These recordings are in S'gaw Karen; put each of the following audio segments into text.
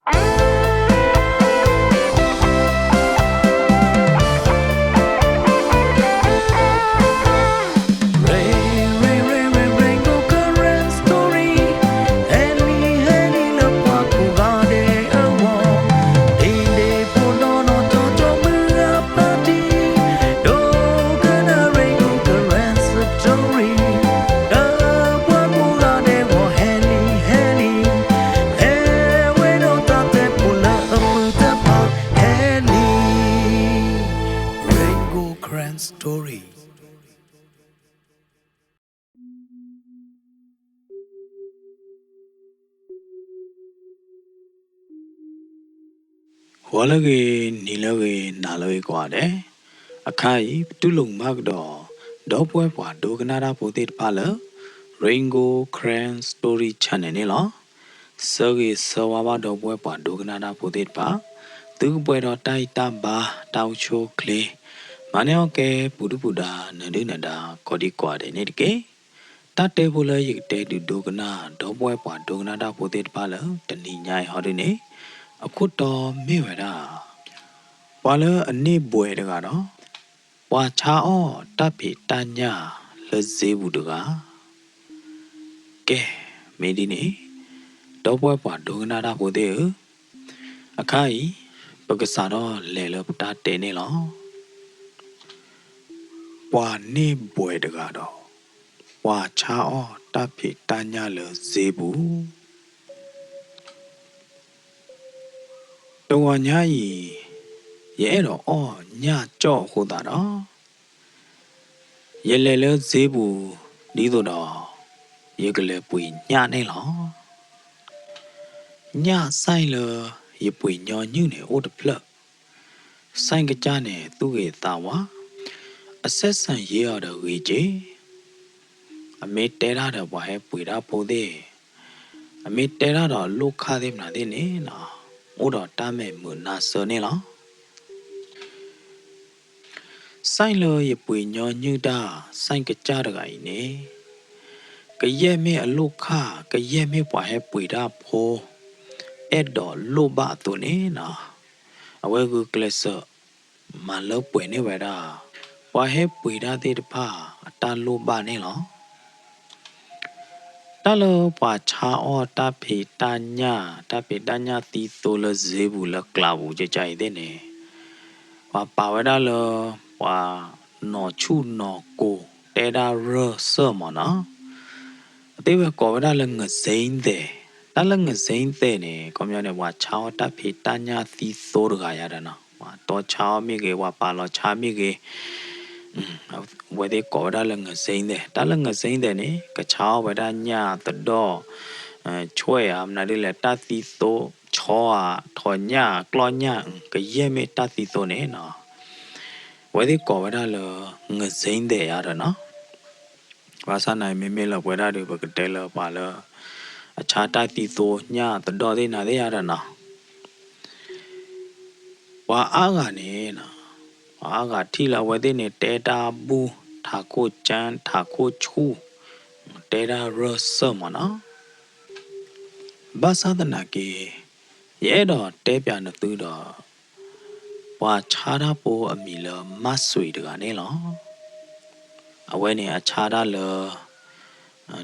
Rain, rain, rain, rain, rain, Rain Gold Karen Story. ဟဲလံ ဟဲလံလၢပှၤကိးဂၤဒဲးအဂီၢ်, ဒ်ဒ့ဖိနီၢ်နီၢ်ကၠီကၠီမုၢ်အပၢ်တံၢ်, ဒိကနၣ် Rain Gold Karen Story, လၢပှၤကိးဂၤဒဲးအဂီၢ် ဟဲလံ ဟဲလံ, ဟဲဝဲဒီးတၢ်တဲဖိလၢအမုာ်တဖၣ် ဟဲလံ. Rain Gold Karen Story. ဂီၤလၢအဂ့ၤ, နံၤလၢအဂ့ၤ, နၤလၢအဂ့ၤကိးဂၤဒဲး, အခါအံၤ ပတူၢ်လိာ်မုာ်ကဒီး ဒီပုၢ်ဝဲၢ်ပှၤဒိကနၣ်တၢ်ဖိသ့ၣ်တဖၣ်လၢ Rain Gold Karen Story Channel န့ၣ်လီၤ. ဆၢဂ့ၤဆၢဝါဘၣ်ဒီပုၢ်ဝဲၢ်ပှၤဒိကနၣ်တၢ်ဖိသ့ၣ်တဖၣ်, သုကပှဲၤဒီးတၢ်အံၣ်တၢ်ဘါ တၢ်အိၣ်ဆူၣ်အိၣ်ချ့, မၤန့ၢ်အီၣ်ကဲပူၤဒုၣ်ပူၤဒါ နၢၤဒုၣ်နၢၤဒါ ကိးဒံကိးဂၤဒဲးန့ၣ်တက့ၢ်. တၢ်တဲဖိလၢယကတဲဒုးဒိကနၣ် ဒီပုၢ်ဝဲၢ်ပှၤဒိကနၣ်တၢ်ဖိသ့ၣ်တဖၣ်လၢတနံၤညါအံၤဟီဒုန့ၣ်, အခိၣ်တီမ့ၢ်ဝဲဒၣ် ပှၤလၢအန့ၢ်ဘွဲ့တဂၤဒီး ပှၤဆါအီၣ်တၢ်ဖံးတၢ်ညၣ်လၢစ့ပူၤတဂၤ. ကဲ, မ့ၢ်ဒ်န့ၣ်, ဒီပုၢ်ဝဲၢ်ပှၤဒိကနၣ်တၢ်ဖိသ့ၣ်ဧၢ, အခါအံၤ ပကစးထီၣ်လဲၤလၢပတၢ်တဲန့ၣ်လီၤ. ပှၤန့ၢ်ဘွဲ့တဂၤဒီး ပှၤဆါအီၣ်တၢ်ဖံးတၢ်ညၣ်လၢစ့ပူၤ. တဂီၤညါအံၤ ယအဲၣ်ဒိးအီၣ်ညၣ်ကၠီၣ်အဃိသတးဒီး ယလဲၤလၢစ့ပူၤ ဒ်သိးဒီး ယကလဲၤပှ့ၤညၣ်န့ၣ်လီၤ. ညၣ်ဆိုင်လၢယပှ့ၤညီနုၢ်န့ၣ်အိၣ်တဖျၢၣ်, ဆိုင်ကစၢ်န့ၣ်သူၣ်ဂ့ၤသးဝါ, အဆက်ဆံရေးအီၤဒီးဂ့ၤက့ၤ. အမ့ၢ်တဲတၢ်ဒီးပှၤဟဲပှ့ၤတၢ်ဖိသ့ၣ်, အမ့ၢ်တဲတၢ်ဒီးလိၣ်ခၣ်သ့ၣ်မနုၤသ့ၣ်န့ၣ်, အိၣ်ဒီးတၢ်မဲာ်မုာ်နါစၢၤန့ၣ်လီၤ. ဆိုင်လၢယပှ့ၤညီနုၢ်တၢ် ဆိုင်ကစၢ်တဂၤအံၤန့ၣ်, ကယဲၢ်မ့ၢ်အလိၣ်ခၣ် ကယဲၢ်မ့ၢ်ပှၤဟဲပှ့ၤတၢ်ဖိ အဲၣ်ဒိးလိၣ်ဘၣ်အသိးန့ၣ်, အဝဲဂုာ်ကျဲးစၢး မၤလၢပှဲၤန့ၢ်ဝဲဒၣ် ပှၤဟဲပှ့ၤတၢ်သ့ၣ်တဖၣ်အတၢ်လိၣ်ဘၣ်န့ၣ်လီၤ. တၢ်လၢပှၤဆါအီၣ်တၢ်ဖံးတၢ်ညၣ်, တၢ်ဖံးတၢ်ညၣ်သံသိလၢစ့ပူၤလၢကျးပူၤကကါအံၤသ့ၣ်န့ၣ်, ပှၤပာ်ဝဲဒၣ်လၢ ပှၤနီၢ်ဆူၣ်နီၢ်ကိၤ တဲဒၣ်ရၢၢ်စၢၢ်မၢ်နီၤ. အသ့ၣ်ဝဲကိးဝဲဒၣ်လၢ ငဇိမ်းသည်, တၢ်လၢ ငဇိမ်းသည် န့ၣ် ခီပညီန့ၣ် ပှၤဆါအီၣ်တၢ်ဖံးတၢ်ညၣ်သံသိတဂၤယါဒီးနီၤ, ပှၤတီဆါအီၣ်မ့ၢ်ဂ့ၤ, ပှၤပာ်လီၤဆါမ့ၢ်ဂ့ၤ, အဝဲသ့ၣ်ကိးဝဲဒၣ်လၢ ငဇိမ်းသည်. တၢ်လၢ ငဇိမ်းသည် န့ၣ် ကဆါအီၣ်ဝဲဒၣ်ညၣ်သဒီၣ်, ဆွဲၣ်ဧါ, မနုၤဒ်လဲၣ်, တၢ်သံသိ, ဆီဧါ, ထိးညၣ်, ကျီၢ်ညၣ်, ကယဲၢ်မ့ၢ်တၢ်သံသိန့ၣ်နီၤ, အဝဲသ့ၣ်ကိးဝဲဒၣ်လၢ ငဇိမ်းသည် ယါဒီးနီၤ. ဘၣ်ဆၣ်နာ်အံၤ မ့မ့ၢ်လၢပဝဲဒၣ်ဒီး ပကတဲလၢပှၤလၢ အဆါတၢ်သံသိညၣ်သဒီၣ်သ့ၣ်နၤသ့ၣ်ယါဒီးနီၤ, ပှၤအါဂၤန့ၣ်, ပှၤအါဂၤထံၣ်လၢအဝဲသ့ၣ်န့ၣ် တဲတၢ်ဘူၣ်, ထးခိၣ်ကၠၢၣ်, ထးခိၣ်ဆူၣ်, တဲဒၣ်ရၢၢ်စၢၢ်မၢ်နီၤ. ဘၣ်ဆၣ်သနာ်က့ ယအဲၣ်ဒိးတဲပၠးနသုဒီး ပှၤဆါတၢ်ဖိအမံၤလၢ မၢ်စွံး တဂၤန့ၣ်လီၤ. အဝဲန့ၣ်အဆါတၢ်လၢ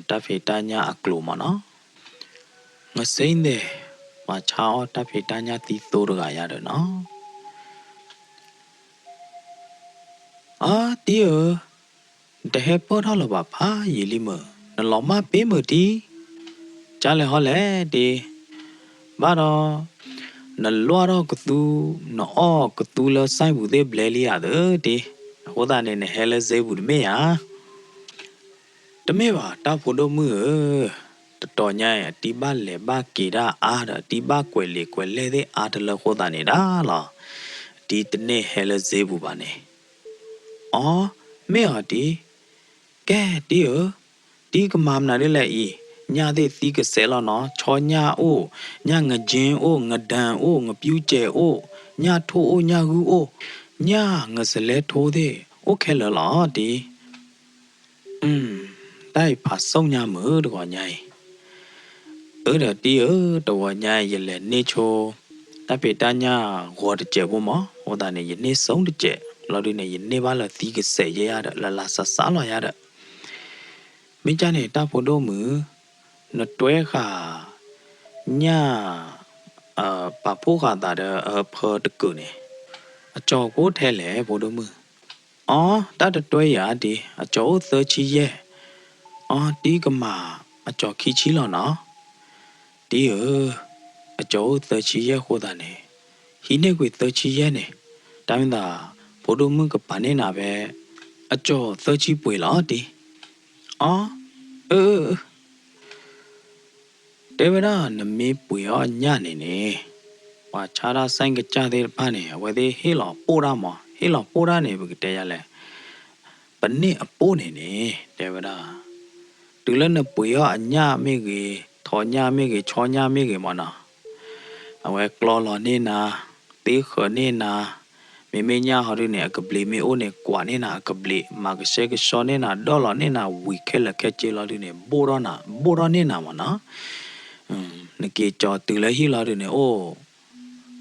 တၢ်ဖံးတၢ်ညၣ်အကျိၤမၢ်နီၤ. ငဇိမ်းသည်, ပှၤဆါအီၣ်တၢ်ဖံးတၢ်ညၣ်သံသိတဂၤယါဒီးနီၤ. အါ တံၤဧၢ, နတဟဲပၢၢ်ထီၣ်လၢၤဘၣ်ဖးယံာ်လံမုၢ်, နလီၤမၢ်ပ့ၤမုၢ်တံၤ, ကၢ်လဲၤဟီလဲၣ်တံၤ, ဘၣ်ဒီး နလွၢ်ထီၣ်ကသူ, နအီၣ်ကသူလၢဆိုင်ပူၤသ့ၣ်ဘျဲလံဧါသ့တံၤ, အဃိသတးန့ၣ် နဟဲလၢစ့ပူၤတမ့ၢ်ဧါ. တမ့ၢ်ဘၣ် တၢ်ဖိဒိၣ်မုၣ်ဧၢ, တတီၤညါအံၤ အတံၤဘၣ်လဲၤဘၣ်က့ၤတၢ်အါဒီး အတံၤဘၣ်ကွဲးလံာ်ကွဲးလဲၢ်သ့ၣ်အါတလၢအဃိသတးန့ၣ်ဒၣ်လီၤ, အတံၤတန့ၢ်ဟဲလၢစ့ပူၤဘၣ်န့ၣ်. အီ, မ့ၢ်အီၤတံၤ, ကဲတံၤဧၢ, တံၤကမၤမနုၤဒ်လဲၣ်အံၤ, ညၣ်သ့ၣ်သံကစဲးလီၤနီၤ, ဆီညၣ်အိၣ်, ညၣ်ငကၠ့အိၣ်, ငဒၢၣ်အိၣ်, ငပျူၢ်စဲးအိၣ်, ညၣ်ထိၣ်အိၣ်, ညၣ်ဂုၢ်အိၣ်, ညၣ်ငစလဲထိသ့ၣ် အိၣ်ခဲလၢာ်လီၤတံၤ. တၢ်အံၤဖးစိညါမုၢ်တဂီၤညါအံၤ, အၢ ဒီးတံၤဧၢ, တဂီၤညါယလဲၤန့ၢ်ဆိ တၢ်ဖံးတၢ်ညၣ်ဂီၤတစဲးဖိမး, အဃိသတးန့ၣ် ယန့ၢ်စိတစဲး, ဘျီဒုန့ၣ် ယန့ၢ်ဘၣ်လၢသံကစဲးယဲၢ်ယါဒီး လၢလၢစးစးလီၤယါဒီး မ့ၢ်ကၢ်န့ၣ် တၢ်ဖိဒိၣ်မုၣ်, နတွဲဃာ် ညၣ် ပာ်ဖှိၣ်ဃာ်သးဒီးအဖၢတကုာ်န့ၣ်, အကၠီၤကအိၣ်ထဲလဲၣ် ဖိဒိၣ်မုၣ်. အီ, တၢ်တတွဲယၤဒံး, အကၠီၤအိၣ်သၢဆံယဲၢ်. အီ, တံၤကမၤအကၠီၤခံဆံလီၤနီၤ. တံၤဧၢ, အကၠီၤအိၣ်သၢဆံယဲၢ်အဃိသတးန့ၣ်, ဟံးန့ၢ်ကွံာ်သၢဆံယဲၢ်န့ၣ်, တၢ်မ့ၢ်သး ဖိဒိၣ်မုၣ်ကပာ်န့ၢ်နၤဖဲ အကၠီၤသၢဆံပှ့ၤလီၤတံၤ. အီ, အၢ တဲဝဲဒၣ် နမ့ၢ်ပှ့ၤအီၣ်အညၣ်န့ၣ်န့ၣ်, ပှၤဆါတၢ်စဲကစၢ်သ့ၣ်တဖၣ်န့ၣ် အဝဲသ့ၣ်ဟ့ၣ်လီၤပိၢ်တၢ်မး, ဟ့ၣ်လီၤပိၢ်တၢ်န့ၣ် ပကတဲယၤလဲၣ်, ပန့ၢ်အပိၢ်န့ၣ်န့ၣ် တဲဝဲဒၣ်, တုၤလၢနပှ့ၤအီၣ်အညၣ်မ့ၢ်ဂ့ၤ, ထိးညၣ်မ့ၢ်ဂ့ၤ, ဆီညၣ်မ့ၢ်ဂ့ၤမးနီၤ, အဝဲကျီလီၤန့ၢ်နၤ, သ့ဃၢၤန့ၢ်နၤ, မ့မ့ၢ်ညၣ်ဟီဒုန့ၣ် အကဘျံးမ့ၢ်အိၣ်န့ၣ် ကွၢ်န့ၢ်နၤအကဘျံး, မၤကဆှဲကဆှီန့ၢ်နၤ, ဒီၣ်လီၤန့ၢ်နၤ, ဝံၤခဲလၢာ်ခဲဆ့လီၤဒုန့ၣ် ဘိၣ်ထီၣ်နၤ, ဘိၣ်ထီၣ်န့ၢ်နၤမးနီၤ. နက့ၤကၠီၤတုၤလၢဟံၣ်လီၤဒုန့ၣ် အိၣ်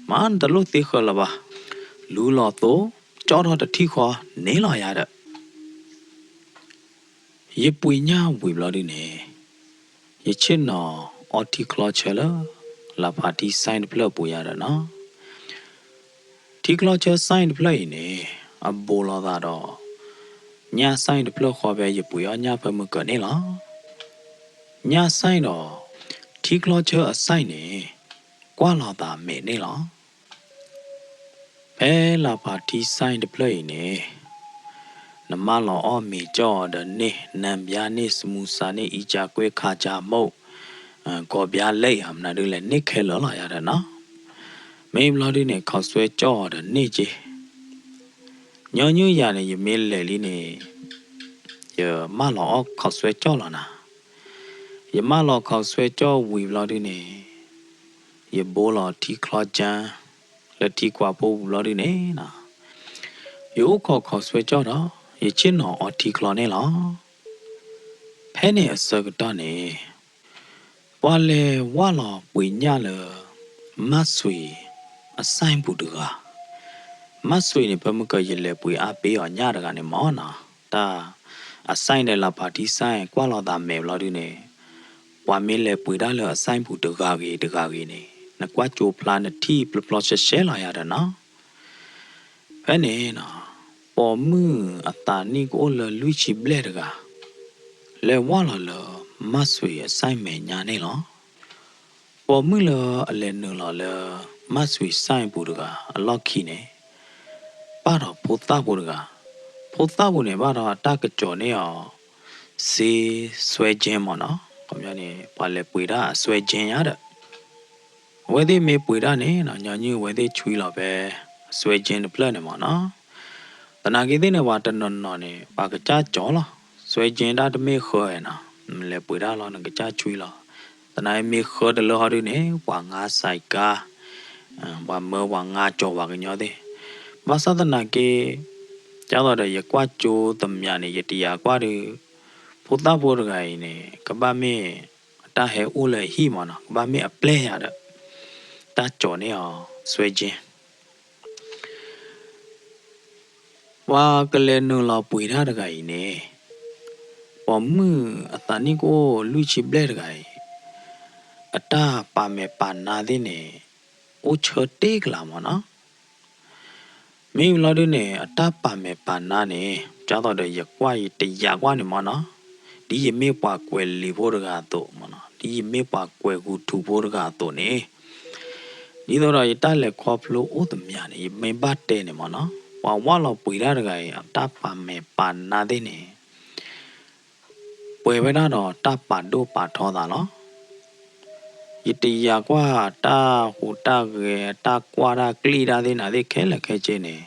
မၤတလိၣ်သ့ဃၢၤလၢၤဘၣ်, လူလီၤသိး, ကၠီထီၣ်တထံၣ်ဃီ, န့ၢ်လီၤယၤဒီး ယပှ့ၤညၣ်ဝံၤဘျီဒုန့ၣ်, ယဆ့ၣ်နီၤအီထံချီဆၢလၢ လၢဖးထံ ဆိုင် တဖျၢၣ်အပူၤယၤဒီးနီၤ. ထံချီဆၢ ဆိုင် တဖျၢၣ်အံၤန့ၣ်, အဘူးလိာ်သးဒီး ညၣ်ဆိုင် တဖျၢၣ်ဃီဖဲယပှ့ၤအီၣ်ညၣ်ဖၢမုၢ်ကၢၤန့ၣ်လီၤ. ညၣ်ဆိုင် ဒီး ထံချီဆၢအ ဆိုင် န့ၣ် ကွၢ်လိာ်သးမဲာ်န့ၣ်လီၤ. ဖဲလၢဖးထံ ဆိုင် တဖျၢၣ်အံၤန့ၣ်, နမၢလီၤအီၣ်မ့ၤကၠီၣ်အီၤဒီးန့ၢ်, နၢဘျါန့ၢ်, စမူစါန့ၢ်, အံကၠါကွဲၢ်ခါကၠါမုၣ်, ကီၢ်ဘျါလဲၣ်အံၤ မနုၤဒုလဲၣ် န့ၢ်ခဲလၢာ်လီၤယၤဒီးနီၤ. မ့ၢ်ဘျီဒုန့ၣ် ခီၣ်ဆွဲကၠီၣ်အီၤဒီးန့ၢ်က့ၤ ညီနုၢ်ယၤန့ၣ် ယမ့ၢ်လဲၤလံန့ၣ်, ယမၢလီၤအီၣ်ခီၣ်ဆွဲကၠီၣ်လီၤနၤ. ယမၢလီၤခီၣ်ဆွဲကၠီၣ်ဝံၤဘျီဒုန့ၣ်, ယဘိလီၤထံချီဆၢ လၢထံကွၢ်ဖိပူၤဘျီဒုန့ၣ်, ယအိၣ်ခိးခီၣ်ဆွဲကၠီၣ်ဒီး ယဆ့ၣ်နီၤအီထံချီန့ၣ်လီၤ. ဖဲန့ၣ်အဆၢကတီၢ်န့ၣ် ပှၤလဲၤဝၢ်လီၤပှ့ၤညၣ်လၢ မၣ်စွံးအ ဆိုင် ပူၤတဂၤ. မၣ်စွံးန့ၣ် ဖဲမုၢ်ကၢၤယလဲၤပှ့ၤအါပ့ၤအီၤညၣ်တဂၤန့ၣ်မ့ၢ်နီၤ, တၢ် အ ဆိုင် ဒီးလၢဖးထံ ဆိုင် ကွၢ်လိာ်သးမဲာ်ဘျီဒုန့ၣ်, ပှၤမ့ၢ်လဲၤပှ့ၤတၢ်လၢအ ဆိုင် ပူၤတဂၤဂ့ၤတဂၤဂ့ၤန့ၣ် နကွၢ်ကၠိဖျါနထံၣ်ပျီပျီရှဲရှဲလီၤယၤဒီးနီၤ. ဖဲန့ၣ်နီၤ, ပိာ်မုၣ်အသးနံၣ်ကအိၣ်လၢလွံၢ်ဆံဘျဲၣ်တဂၤ လဲၤဝၢ်လီၤလၢ မၣ်စွံးအ ဆိုင် မဲာ်ညါန့ၣ်လီၤ. ပိာ်မုၣ်လၢအလဲၤနုာ်လီၤလၢ မၣ်စွံး ဆိုင် ပူၤတဂၤအလီၢ်ခံန့ၣ် ဘၣ်ဒီးဖိသၣ်ဖိတဂၤ, ဖိသၣ်ဖိန့ၣ် ဘၣ်ဒီးအတၢ်ကစီၤန့ၢ်အီၤ စ့စွဲကၠ့မ့ၢ်နီၤ, ခီပညီန့ၣ် ပှၤလဲၤပှ့ၤတၢ်အစွဲကၠ့ညါဒီး အဝဲသ့ၣ်မ့ၢ်ပှ့ၤတၢ်န့ၣ်နီၤ, ညီနုၢ်အဝဲသ့ၣ်ဆွံလီၤဖဲ စွဲကၠ့တဖျၢၣ်န့ၣ်မ့ၢ်နီၤ. သနာ်က့သ့ၣ်န့ၣ် ပှၤတနီၤနီၤန့ၣ် ပှၤကစၢ်ကၠီၤလီၤ, စွဲကၠ့တၢ်တမ့ၢ်ဃၢနီၤ, နလဲၤပှ့ၤတၢ်လီၤ နကစၢ်ဆွံလီၤ. သနာ်က့မ့ၢ်ဃၢတလၢဟီဒုန့ၣ် ပှၤငါစဲးကါ, ပှၤမၢပှၤငါကၠီၤပှၤကညီသ့ၣ်. ဘၣ်ဆၣ်သနာ်က့ ဒ်သိးဒီးယကွၢ်ကၠိသမျးန့ၣ် ယတယာ်ကွၢ်ဒီး ဖိသၣ်ဖိတဂၤအံၤန့ၣ် ကဘၣ်မ့ၢ်အတၢ်ဟဲအိၣ်လၢအဟံၣ်မ့ၢ်နီၤ, ကဘၣ်မ့ၢ်အပျဲၢ်ယၤဒီး တၢ်ကၠီၤန့ၢ်အီၤစွဲကၠ့ ပှၤကလဲၤနုာ်လီၤပှ့ၤတၢ်တဂၤအံၤန့ၣ်, ပိာ်မုၣ်အသးနံၣ်ကအိၣ်လွံၢ်ဆံဘျဲၣ်တဂၤအံၤ, အတၢ်ပာ်မဲာ်ပာ်နါသ့ၣ်န့ၣ် အိၣ်ဆၢတ့ၢ်ကလာ်မ့ၢ်နီၤ. မ့ၢ်ဘျီဒုန့ၣ် အတၢ်ပာ်မဲာ်ပာ်နါန့ၣ် ဒ်သိးဒီးယကွၢ်ယတယာ်ကွၢ်န့ၣ်မ့ၢ်နီၤ, ဒ်ယမ့ၢ်ပှၤကွဲးလံာ်ဖိတဂၤအသိးမ့ၢ်နီၤ, ဒ်ယမ့ၢ်ပှၤကွဲးဂူာ်ထူးဖိတဂၤအသိးန့ၣ် ဒ်သိးဒီးယတၢ်လဲၤခီဖျိအိၣ်သမျးန့ၣ် ယမ့ၢ်ဘၣ်တဲန့ၣ်မ့ၢ်နီၤ, ပှၤဝၢ်လီၤပှ့ၤတၢ်တဂၤအံၤ အတၢ်ပာ်မဲာ်ပာ်နါသ့ၣ်န့ၣ် ပှဲၤဝဲဒၣ်ဒီးတၢ်ပာ်ဒိၣ်ပာ်ထီသးလီၤ. ယတယာ်ကွၢ်တၢ်ဟူးတၢ်ဂဲၤ တၢ်ကွၢ်တၢ်ကျံၣ်တၢ်သ့ၣ်နၤသ့ၣ်ခဲလၢာ်ခဲဆ့န့ၣ်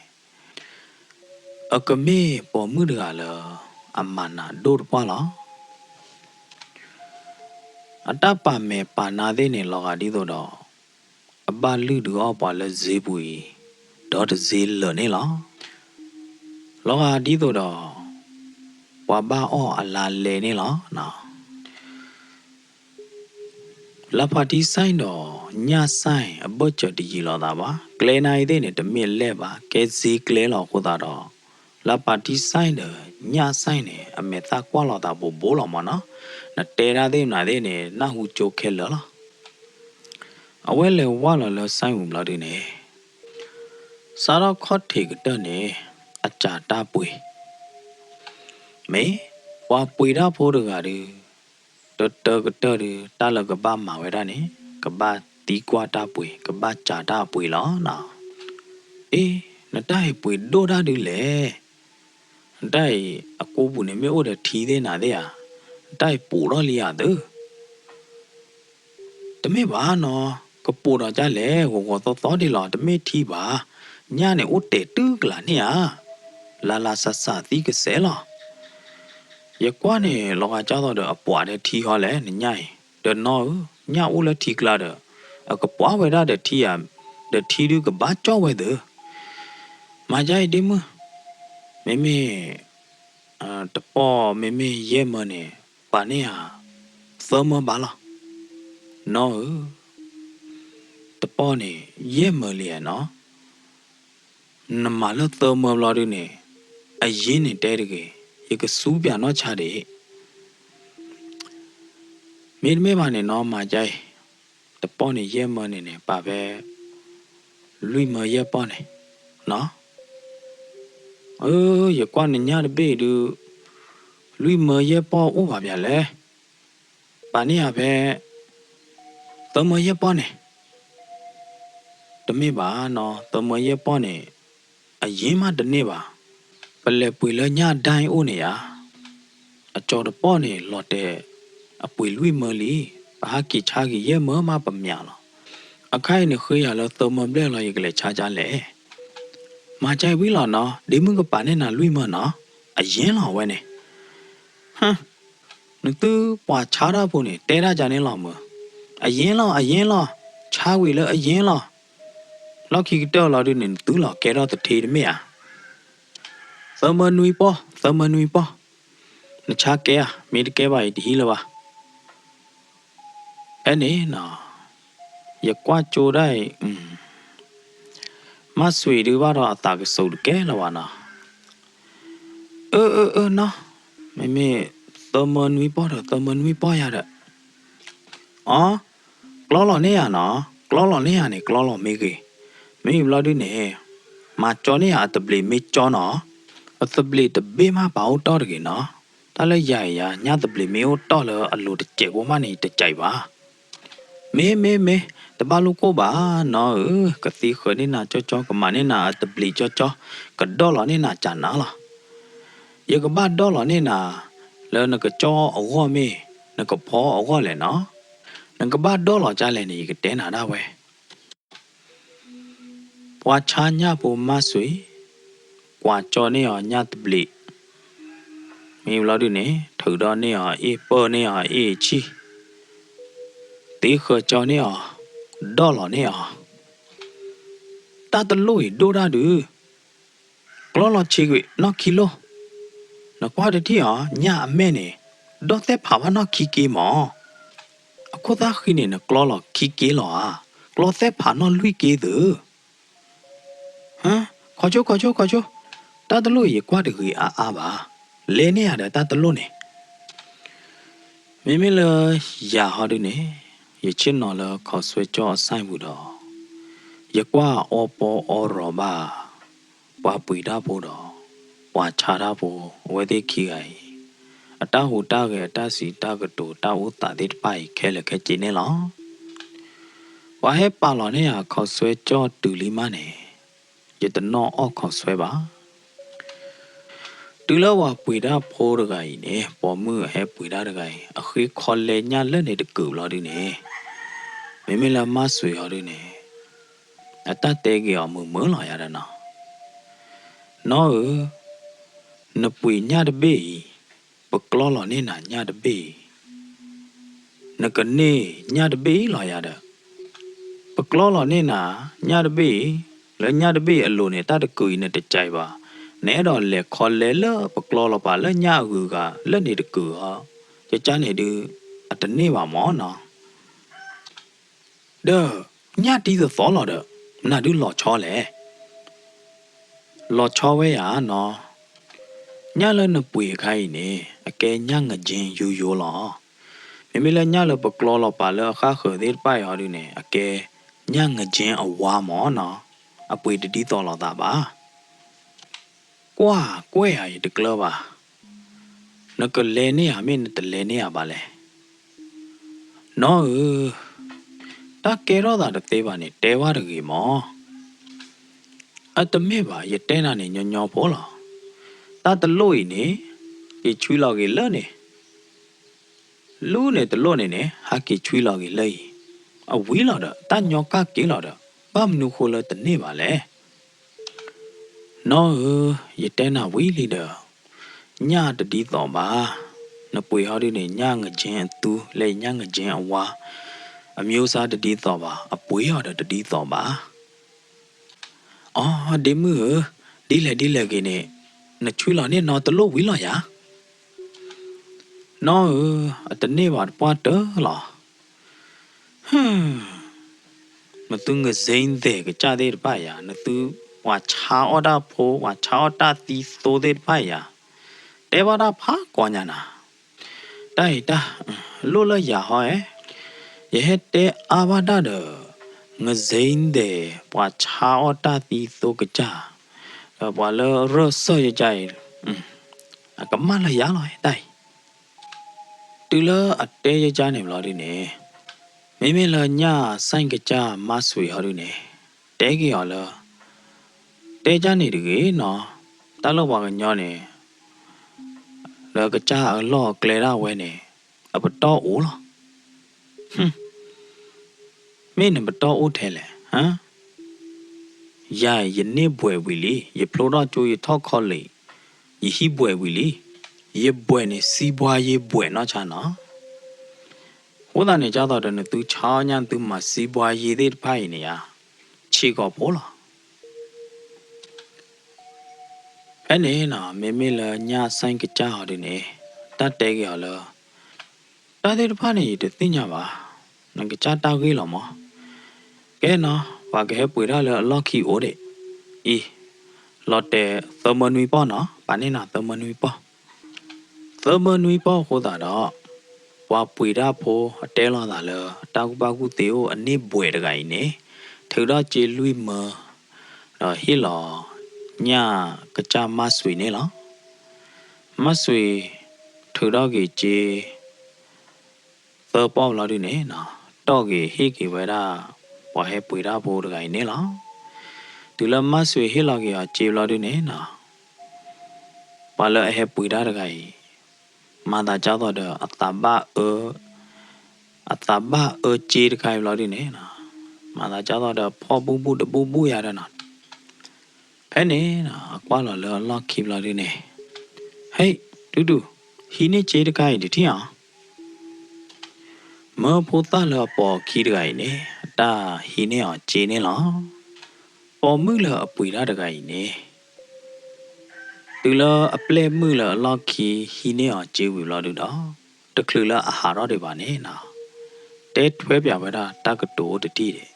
အကမ့ၢ်ပိာ်မုၣ်တဂၤလၢ အမၤနးဒိၣ်တပှၢ်လီၤ. အတၢ်ပာ်မဲာ်ပာ်နါသ့ၣ်န့ၣ် လီၤဂာ်ဒ်သိးဒီး အဘၣ်လုၢ်ဒုးအီၣ်ပှၤလၢစ့ပူၤအံၤ ဒီတစ့လၢာ်န့ၣ်လီၤ. လီၤဂာ်ဒ်သိးဒီး ပှၤဘၣ်အီၣ်အလါလဲန့ၣ်လီၤ. လါပှၤထံစဲဒီးညၣ်စဲအဘၢၣ်စၢၤတယံာ်လိာ်သးဘၣ်. ကျဲနၤအံၤသ့ၣ်န့ၣ် တမ့ၢ်လဲၢ်ဘၣ်, ကဲစ့ကျဲလီၤအဃိသတးဒီး လါပှၤထံစဲဒီး ညၣ်စဲန့ၣ် အမဲာ်သၣ်ကွၢ်လိာ်သးဘိးဘိလီၤမၢ်နီၤ. နတဲတၢ်သ့ၣ်မနုၤသ့ၣ်န့ၣ် နၢ်ဟူကၠိခဲလၢာ်လီၤ. အဝဲလဲၤဝၢ်လီၤလၢစဲပူၤဘျီဒုန့ၣ် စးထီၣ်ခီၣ်ထံးကတၢၢ်န့ၣ် အစးတၢ်ပှ့ၤ, မ့ၢ်ပှၤပှ့ၤတၢ်ဖိတဂၤဒု တတၢကတၢၢ်ဒု တၢ်လၢကဘၣ်မၤဝဲဒၣ်န့ၣ် ကဘၣ်သံကွၢ်တၢ်ပှ့ၤ, ကဘၣ်စးတၢ်အပှ့ၤလီၤနီၤ. အ့ နတၢ်အံၤပှ့ၤဒိၣ်တၢ်ဒုလဲၣ်. နတၢ်အံၤ အကိပူၤန့ၣ် မ့ၢ်အိၣ်ဒီးထံသ့ၣ်နၤသ့ၣ်ဧါ. နတၢ်အံၤပိာ်ထီၣ်လံဧါသၢ. တမ့ၢ်ဘၣ်နီၤ, ကပိာ်ဒီးဒ်လဲၣ်, ဂီၤဂီၤသီသီဒ်လီၤ, တမ့ၢ်ထံဘၣ်, ညၣ်န့ၣ်အိၣ်တဲာ်တုၤကလးန့ၣ်ဧါ, လၢ်လၢ်ဆးဆးသံကစဲးလီၤ. ယကွၢ်န့ၣ် လီၤဂာ်ဒ်သိးဒီးအပှၤဒီးထံဟီလဲၣ် နညၣ်အံၤ, ဒီးနီၢ်ဧၢ, ညၣ်အိၣ်လၢထံကျါဒီး အကပှၤဝဲဒၣ်ဒီးထံဧါ, ဒီးထံဒုကဘၣ်ကၠီၣ်ဝဲသၢ. မၤဒ်အံၤဒ့မုၣ်, မ့မ့ၢ် တပီၢ်မ့မ့ၢ်ယဲၢ်မၢန့ၣ် ပာ်န့ၢ်ဧါ သၢမၢဘၣ်လီၤ. နီၢ်ဧၢ, တပီၢ်န့ၣ် ယဲၢ်မၢလံဧါနီၤ, နမၤလၢသၢမၢဘျီဒုန့ၣ် အယ့ၢ်န့ၣ်တဲတဂ့ၤ, ယကစူးပၠးနီၢ်ဆါဒံး. မ့တမ့ၢ်ဘၣ်န့ၣ်နီၤ မၤဒ်အံၤ, တပီၢ်န့ၣ်ယဲၢ်မၢန့ၣ်န့ၣ် ပာ်ဖဲ လွံၢ်မၢယဲၢ်ပီၢ်န့ၣ်နီၤ. အၢ ယကွၢ်နညၣ်တဘ့ၣ်ဒု လွံၢ်မၢယဲၢ်ပီၢ်အိၣ်ဘၣ်ပၠးလဲၣ်, ပာ်န့ၢ်ဧါဖဲ သၢမၢယဲၢ်ပီၢ်န့ၣ်. တမ့ၢ်ဘၣ်နီၤ, သၢမၢယဲၢ်ပီၢ်န့ၣ် အယ့ၢ်မးတန့ၢ်ဘၣ်. ပလဲၤပှ့ၤလၢညၣ်ဒၣ်အိၣ်န့ၣ်ဧါ, အကၠီၤတပီၢ်န့ၣ် လီၤတဲာ်အပှ့ၤလွံၢ်မၢလံ, ပဟးက့ၤဆါက့ၤယဲၢ်မၢမးပမၠးလီၤ. အခါအံၤန့ၣ်ဃ့ယၤလၢသၢမၢဘျဲၣ်လီၤ, ယကလဲၤဆါဒ်လဲၣ်. မၤဒ်အံၤဝံၤလီၤနီၤ, ဒ့မုၣ်ကပာ်န့ၢ်နၤလွံၢ်မၢနီၤ, အယ့ၢ်လီၤဝဲန့ၣ်. ဟၢ နသုပှၤဆါတၢ်ဖိန့ၣ် တဲတၢ်ဒ်န့ၣ်လီၤမၢ်. အယ့ၢ်လီၤ အယ့ၢ်လီၤ, ဆါဝံၤလၢအယ့ၢ်လီၤ. လီၢ်ခံကတၢၢ်လီၤဒုန့ၣ် နသုလီၤကဲထီၣ်သထ့တမ့ၢ်ဧါ. သၢမၢနွံပီၢ်, သၢမၢနွံပီၢ်, နဆါကဲဧါ, မ့ၢ်တကဲဘၣ်အံၤတဟံးလၢၤဘၣ်. ဖဲန့ၣ်နီၤ, ယကွၢ်ကၠိဒၣ်အံၤ, မၢ်စွံးဒုဘၣ်ဒီးအသးကစိၤတကဲလၢၤဘၣ်နီၤ. အၢ အၢ အၢ နီၤ, မ့မ့ၢ်သၢမၢနွံပီၢ်ဒီး သၢမၢနွံပီၢ်ယၤဒီး, အီ ကျီလီၤန့ၢ်ယၤနီၤ, ကျီလီၤန့ၢ်ယၤန့ၣ် ကျီလီၤမ့ၢ်ဂ့ၤ, မ့ၢ်ဘျီဒုန့ၣ်, မၤကၠီန့ၢ်ယၤအသဘျ့မ့ၢ်ကၠီနီၤ, အသဘျ့တဘ့ၣ်မးပာ်အိၣ်တီၢ်တဂ့ၤနီၤ, တၢ်လၢယၤအံၤယၤ ညၣ်သဘျ့မ့ၢ်အိၣ်တီၢ်လၢအလိၤတစဲးဖိမးန့ၣ် ယတကးဘၣ်. မ့ၢ် မ့ၢ် မ့ၢ်, တဘၣ်လိၣ်ကိၣ်ဘၣ်နီၤဧၢ, ကသံဃၢၤန့ၢ်နၤကၠီကၠီ, ကမၤန့ၢ်နၤအသဘျ့ကၠီကၠီ, ကဒီၣ်လီၤန့ၢ်နၤကနၤလီၤ. ယကဘၣ်ဒီၣ်လီၤန့ၢ်နၤ, လၢနကကၠီအဂီၢ်မ့ၢ်, နကဖီအဂီၢ်လဲၣ်နီၤ, နကဘၣ်ဒီၣ်လီၤဒ်လဲၣ်န့ၣ် ယကတဲနၤဒၣ်ဝဲ. ပှၤဆါညၣ်ဖိမၢ်စွံး, ကွၢ်ကၠီန့ၢ်အီၤညၣ်သဘျ့, မ့ၢ်ဘျီဒုန့ၣ် ထုးဒီးန့ၢ်အီၤအ့ၣ်, ပၢၢ်န့ၢ်အီၤအ့ၣ်ဆံၣ်, သံဃၢၤကၠီန့ၢ်အီၤ, ဒီၣ်လီၤန့ၢ်အီၤ. တၢ်တလိၣ်အံၤဒိၣ်တၢ်ဒုး, ကျီလီၤဆံးကွံာ်နီၢ်ခံလိၢ်, နကွၢ်တထံၣ်အီၤ, ညၣ်အမဲၢ်န့ၣ် ဒီၣ်သဲၣ်ဖးဘၣ်နီၢ်ခံက့မၢ်. အခိၣ်သၣ်ဃံန့ၣ် နကျီလီၤခံက့လီၤဧါ, ကျီသဲၣ်ဖးနီၢ်လွံၢ်က့သုး. ဟၢ ခီဆိ ခီဆိ ခီဆိ, တၢ်တလိၣ်အံၤယကွၢ်တဂ့ၤအါအါဘၣ်, လဲၤန့ၢ်ယၤဒီးတၢ်တလိၣ်န့ၣ်. မ့မ့ၢ်လၢယၤဟီဒုန့ၣ်, ယဆ့ၣ်နီၤလၢခီၣ်ဆွဲကၠီအစဲပူၤဒီး, ယကွၢ်အီပီအီရီၤဘၣ် ပှၤပှ့ၤတၢ်ဖိဒီး ပှၤဆါတၢ်ဖိ အဝဲသ့ၣ်ခံဂၤအံၤ အတၢ်ဟူးတၢ်ဂဲၤ အတၢ်စံးတၢ်ကတိၤ တၢ်အိၣ်သးသ့ၣ်တဖၣ်အံၤ ခဲလၢာ်ခဲဆ့န့ၣ်လီၤ. ပှၤဟဲပာ်လီၤန့ၢ်ယၤခီၣ်ဆွဲကၠီတုၤလံမးန့ၣ် ယတနီၣ်အီၣ်ခီၣ်ဆွဲဘၣ်. တုၤလၢပှၤပှ့ၤတၢ်ဖိတဂၤအံၤန့ၣ် ပိာ်မုၣ်အဟဲပှ့ၤတၢ်တဂၤအံၤ အဃ့ခီလဲညၣ်လၢန့ၣ်တကုာ်ဘျီဒုန့ၣ်, မ့မ့ၢ်လၢမၢ်စွံးအီၤဒုန့ၣ်, အတၢ်တဲက့ၤအီၤမုာ်မုာ်လီၤယၤဒီးနီၤ, နီၢ်ဧၢ, နပှ့ၤညၣ်တဘ့ၣ်အံၤ, ပကျီလီၤန့ၢ်နၤညၣ်တဘ့ၣ်အံၤ, နကန့ၢ်ညၣ်တဘ့ၣ်အံၤလီၤယၤဒီး, ပကျီလီၤန့ၢ်နၤညၣ်တဘ့ၣ်အံၤ, လၢညၣ်တဘ့ၣ်အံၤအလိၤန့ၣ် တၢ်တကုာ်အံၤနတကးဘၣ်, နအဲၣ်ဒိးလဲၤခီလဲလၢပကျီလီၤပာ်လၢညၣ်အဂုၤအဂၤလၢန့ၣ်တကုာ်ဧါ, ကကန့ၣ်ဒုး, အတန့ၢ်ဘၣ်မၢ်နီၤ. ဒီးညၣ်တံၤသသီလီၤဒီး နဒုးလီၤဆီလဲၣ်. လီၤဆီဝဲယၤနီၤ, ညၣ်လၢနပှ့ၤအခါအံၤန့ၣ် အကဲညၣ်ငကၠ့ယိယိလီၤ. မ့မ့ၢ်လၢညၣ်လၢပကျီလီၤပာ်လၢအဃၣ်ဃၢၤသ့ၣ်တဖၣ်အံၤဟီဒုန့ၣ် အကဲညၣ်ငကၠ့အဝါမၢ်နီၤ, အပှ့ၤတဒ်သိးလိာ်သးဘၣ်. ကွၢ်ကွဲၢ်ဧါ ယတကျၢၤဘၣ်, နကလဲၤန့ၢ်ဧါ မ့ၢ်နတလဲၤန့ၢ်ဧါဘၣ်လဲၣ်. နီၢ်ဧၢ, တၢ်ကဲထီၣ်သးတသ့ဘၣ်န့ၣ် တဲဘၣ်တဂ့ၤမၢ်. အတမ့ၢ်ဘၣ်, ယတဲနၤန့ၣ်ညီညီဖိလီၤ. တၢ်တလိၣ်အံၤန့ၣ် က့ၤဆွံလီၤက့ၤလၢန့ၣ်, လူန့ၣ်တလိၣ်န့ၣ်န့ၣ် ဟးက့ၤဆွံလီၤက့ၤလၢအံၤ, အဝံၤလီၤဒီး တၢ်ညီကၣ်က့ၤလီၤဒီး ဘၣ်မနုၤဃိလၢတန့ၢ်ဘၣ်လဲၣ်. နီၢ်ဧၢ, ယတဲနၤဝံၤလံဒီး ညၣ်တဒ်သိးဘၣ်. နပှ့ၤဟီဒုန့ၣ် ညၣ်ငကၠ့အသူ လၢညၣ်ငကၠ့အဝါ အမျိုးအစားတဒ်သိးဘၣ်, အပှ့ၤအီၤဒီးတဒ်သိးဘၣ်. အိ, ဒ့မုၣ်ဧၢ, ဒ်လဲၣ်ဒ်လဲၣ်ဂ့ၤန့ၣ် နဆွံလီၤန့ၢ်နီတလိၣ်ဝံၤလီၤယၤ. နီၢ်ဧၢ, အတန့ၢ်ဘၣ်တပှၢ်တၢၢ်လီၤ. နသုငစ့ဒဲးကစၢ်သ့ၣ်တဖၣ်ယၤ, နသုပှၤဆါအီၣ်တၢ်ဖိ ပှၤဆါအီၣ်တၢ်သံသိသ့ၣ်တဖၣ်ယၤ, တဲဘၣ်တၢ်ဖးကွၢ်ညါနၤ. တၢ်အံၤတၢ် လိၣ်လၢယၤဟီဧဲ, ယဟဲတဲအါဘၣ်တၢ်ဒီး ငစ့ဒဲး ပှၤဆါအီၣ်တၢ်သံသိကစၢ်, ဒီးပှၤလၢရၢၢ်စၢၢ်ယကစၢ်အံၤ, အကမၣ်လၢယၤလီၤတၢ်အံၤ. တုၤလၢအတဲယကစၢ်န့ၣ်ဘျီဒုန့ၣ်, မ့မ့ၢ်လၢညၣ်ဆိုင်ကစၢ်မါဆွံဟီဒုန့ၣ် တဲက့ၤအီၤလၢ တဲကၢ်န့ၣ်တဂ့ၤနီၤ, တၢ်လၢပှၤကညီန့ၣ် လၢကစၢ်အလီၢ်အကျဲဒၣ်ဝဲန့ၣ် အပတီၢ်အိၣ်လီၤ. မ့ၢ်နပတီၢ်အိၣ်ထဲလဲၣ်, ယၤ ယန့ၢ်ဘှဲးဝံၤလံ, ယဖျိထီၣ်ကၠိ ယထီၣ် college, ယဟံၣ်ဘှဲးဝံၤလံ. ယဘှဲးန့ၣ် စံးဘှါယ့ဘှဲးနီၢ်ဆါနီၤ. အဃိသတးန့ၣ် ကၢ်သိးဒီး နသုဆါအီၣ်ညၣ် နသုမၤစံးဘှါယ့သ့ၣ်တဖၣ်အံၤန့ၣ်ယါ, ဆံးကိာ်ဖိလီၤ. ဖဲန့ၣ်နီၤ မ့မ့ၢ်လၢညၣ်ဆိုင်ကစၢ်ဟီဒုန့ၣ် တၢ်တဲက့ၤအီၤလၢ တၢ်သ့ၣ်တဖၣ်န့ၣ် ယတသ့ၣ်ညါဘၣ်, နကစၢ်တၢ်ဂ့ၢ်လီၤမး. ကဲနီၤ ပှၤကဟဲပှ့ၤတၢ်လၢအလီၢ်ခံအိၣ်ဒံး, အံၤ လီၤတဲာ်သၢမၢနွံပီၢ်နီၤ, ပာ်န့ၢ်နၤသၢမၢနွံပီၢ်. သၢမၢနွံပီၢ်အဃိသတးဒီး ပှၤပှ့ၤတၢ်ဖိအတဲလိာ်သးလၢ တၢ်ကူၣ်ဘၣ်ကူၣ်သ့အိၣ်အန့ၢ်ဘှဲးတဂၤအံၤန့ၣ် ထုးထီၣ်စ့လွံၢ်မၢ ဒီးဟ့ၣ်လီၤ ညၣ်ကစၢ်မါဆွံန့ၣ်လီၤ. မါဆွံ ထုးထီၣ်က့ၤစ့ သၢပီၢ်ဘျီဒုန့ၣ်နီၤ, တီၢ်က့ၤဟ့ၣ်က့ၤဝဲဒၣ် ပှၤဟဲပှ့ၤတၢ်ဖိတဂၤအံၤန့ၣ်လီၤ. တုၤလၢမါဆွံဟ့ၣ်လီၤက့ၤအီၤစ့ဘျီဒုန့ၣ်နီၤ, ပှၤလၢအဟဲပှ့ၤတၢ်တဂၤအံၤ မၤသးကၢ်သိးဒီး အသးဘၣ်အၢ အသးဘၣ်အၢစ့တခါအံၤဘျီဒုန့ၣ်နီၤ, မၤသးကၢ်သိးဒီး ဖီၣ်ဘူၣ်ဘူၣ်တဘူၣ်ဘူၣ်ယၤဒီးနီၤ. ဖဲန့ၣ်နီၤ အကွၢ်လီၤလၢအလီၢ်ခံဘျီဒုန့ၣ်, ဟဲ, တူၢ်တူၢ်, ဟံးန့ၢ်စ့တခါအံၤတထံၣ်ဧါ. မၢဖိသၣ်လၢအပိာ်အခံတဂၤအံၤန့ၣ် အတၢ်ဟံးန့ၢ်အီၤစ့န့ၣ်လီၤ. ပိာ်မုၣ်လၢအပှ့ၤတၢ်တဂၤအံၤန့ၣ် တုၤလၢအပျဲၢ်မုၣ်လၢအလီၢ်ခံ ဟံးန့ၢ်အီၤစ့ဝံၤဘျီဒုဒီး တချုးလၢအဟးထီၣ်ဒံးဘၣ်န့ၣ်နီၤ, တဲထွဲပၠးဝဲဒၣ်တၢ်ကတိၤအိၣ်တထံၣ်ဒံး,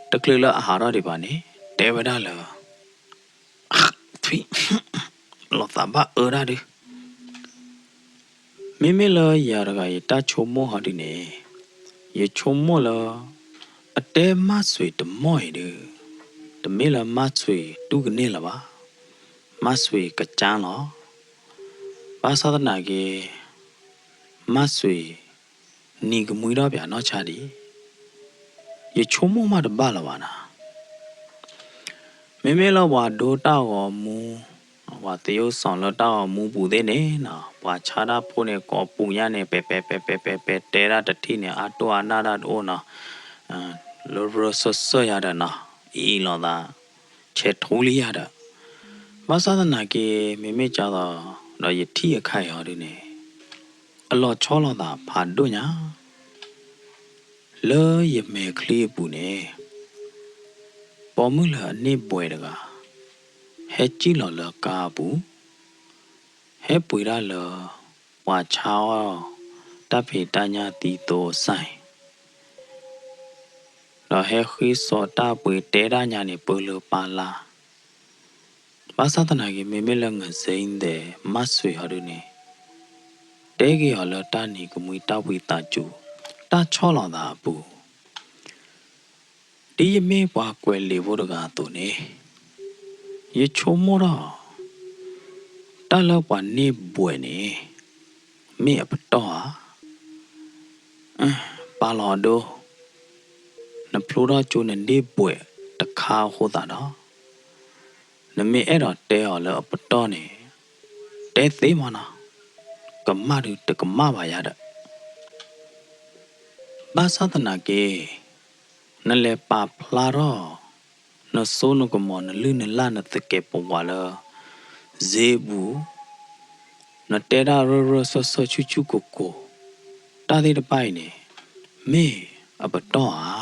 တချုးလၢအဟးထီၣ်ဒံးဘၣ်န့ၣ် တဲဝဲဒၣ်လၢ ထွံၣ်, လီၤသးဘၣ်အၢဒၣ်ဒု, မ့မ့ၢ်လၢယၤတဂၤ ယတၢ်ဆိကမိၣ်ဟီဒုန့ၣ်, ယဆိကမိၣ်လၢ အတဲမါဆွံတမီၢ်အံၤဒု, တမ့ၢ်လၢမါဆွံတူၢ်ကန့ၢ်လၢၤဘၣ်, မါဆွံကစၢ်လီၤ. ဘၣ်ဆၣ်သနာ်က့ မါဆွံ နံၤကမှံထီၣ်ပၠးနီၢ်ဆါဒံး, ယဆိကမိၣ်မးတဘၣ်လၢၤဘၣ်နီၤ. မ့မ့ၢ်လၢပှၤဒိတၢ်ဂီၤမူ, ပှၤသ့အိၣ်စီၤလၢတၢ်ဂီၤမူပူၤသ့ၣ်န့ၣ်နီၤ, ပှၤဆါတၢ်ဖိန့ၣ် ကိးပူၤညါန့ၣ် ပဲာ်ပဲာ်ပဲာ်ပဲာ်ပဲာ်ပဲာ် တဲဒၣ်တထံၣ်န့ၣ် အါတိၢ်အါနၢ်ဒၣ်တအိၣ်နီၤ, လၢရၢၢ်စၢၢ်စၢၢ်ယၤဒီးနီၤ, အံၤလိာ်သး ဆဲးထူလံယၤဒီး, ဘၣ်ဆၣ်သနာ်က့ မ့မ့ၢ်ကၢ်သိး ဒီးယထံၣ်အခါအံၤဟီဒုန့ၣ် အလီၤဆီလိာ်သးဖးဒိၣ်ညါ, လၢယမဲာ်ချံအပူၤန့ၣ် ပိာ်မုၣ်လၢအန့ၢ်ဘှဲးတဂၤ ဟဲစံၣ်လီၤလၢကါအပူၤ, ဟဲပှ့ၤတၢ်လၢ ပှၤဆါအီၣ်တၢ်ဖံးတၢ်ညၣ်သံသိအဆိုင်, ဒီးဟဲဃ့စိာ်တၢ်ပှ့ၤတဲဒၣ်ညါန့ၣ် ပၢလၢပၢလါ, ဘၣ်ဆၣ်သနာ်က့ မ့မ့ၢ်လၢ ငဇိန်ဒဲး မၣ်စွ့ၤဟီဒုန့ၣ် တဲက့ၤအီၤလၢတၢ်နံၤကမှံ တၢ်ဝံသးစူၤ တၢ်ဆီၣ်လီၤသးအပူၤ, ဒ်ယမ့ၢ်ပှၤကွဲးလံာ်ဖိတဂၤအသိးန့ၣ်, ယဆိကမိၣ်ထီၣ် တၢ်လၢပှၤန့ၢ်ဘှဲးန့ၣ် မ့ၢ်အပတီၢ်ဧါ. ပာ်လီၤဒိ, နဖျိထီၣ်ကၠိနန့ၢ်ဘှဲးတခါအဃိသတးဒီး, နမ့ၢ်အဲၣ်ဒိးတဲအီၤလၢအပတီၢ်န့ၣ် တဲသ့မးနီၤ, ကမၣ်ဒုးတကမၣ်ဘၣ်ယၤဒီး, ဘၣ်ဆၣ်သနာ်က့ နလဲၤပာ်ဖျါထီၣ် နစိနကမီၤ နလုၢ်နလၢ်နသကဲးပဝးလၢ စ့ပူၤ, နတဲဒၣ်ရၢၢ်ရၢၢ်စၢၢ်စၢၢ်ဆူၣ်ဆူၣ်ကိၢ်ကိၢ်, တၢ်သ့ၣ်တဖၣ်အံၤန့ၣ် မ့ၢ်အပတီၢ်ဧါ.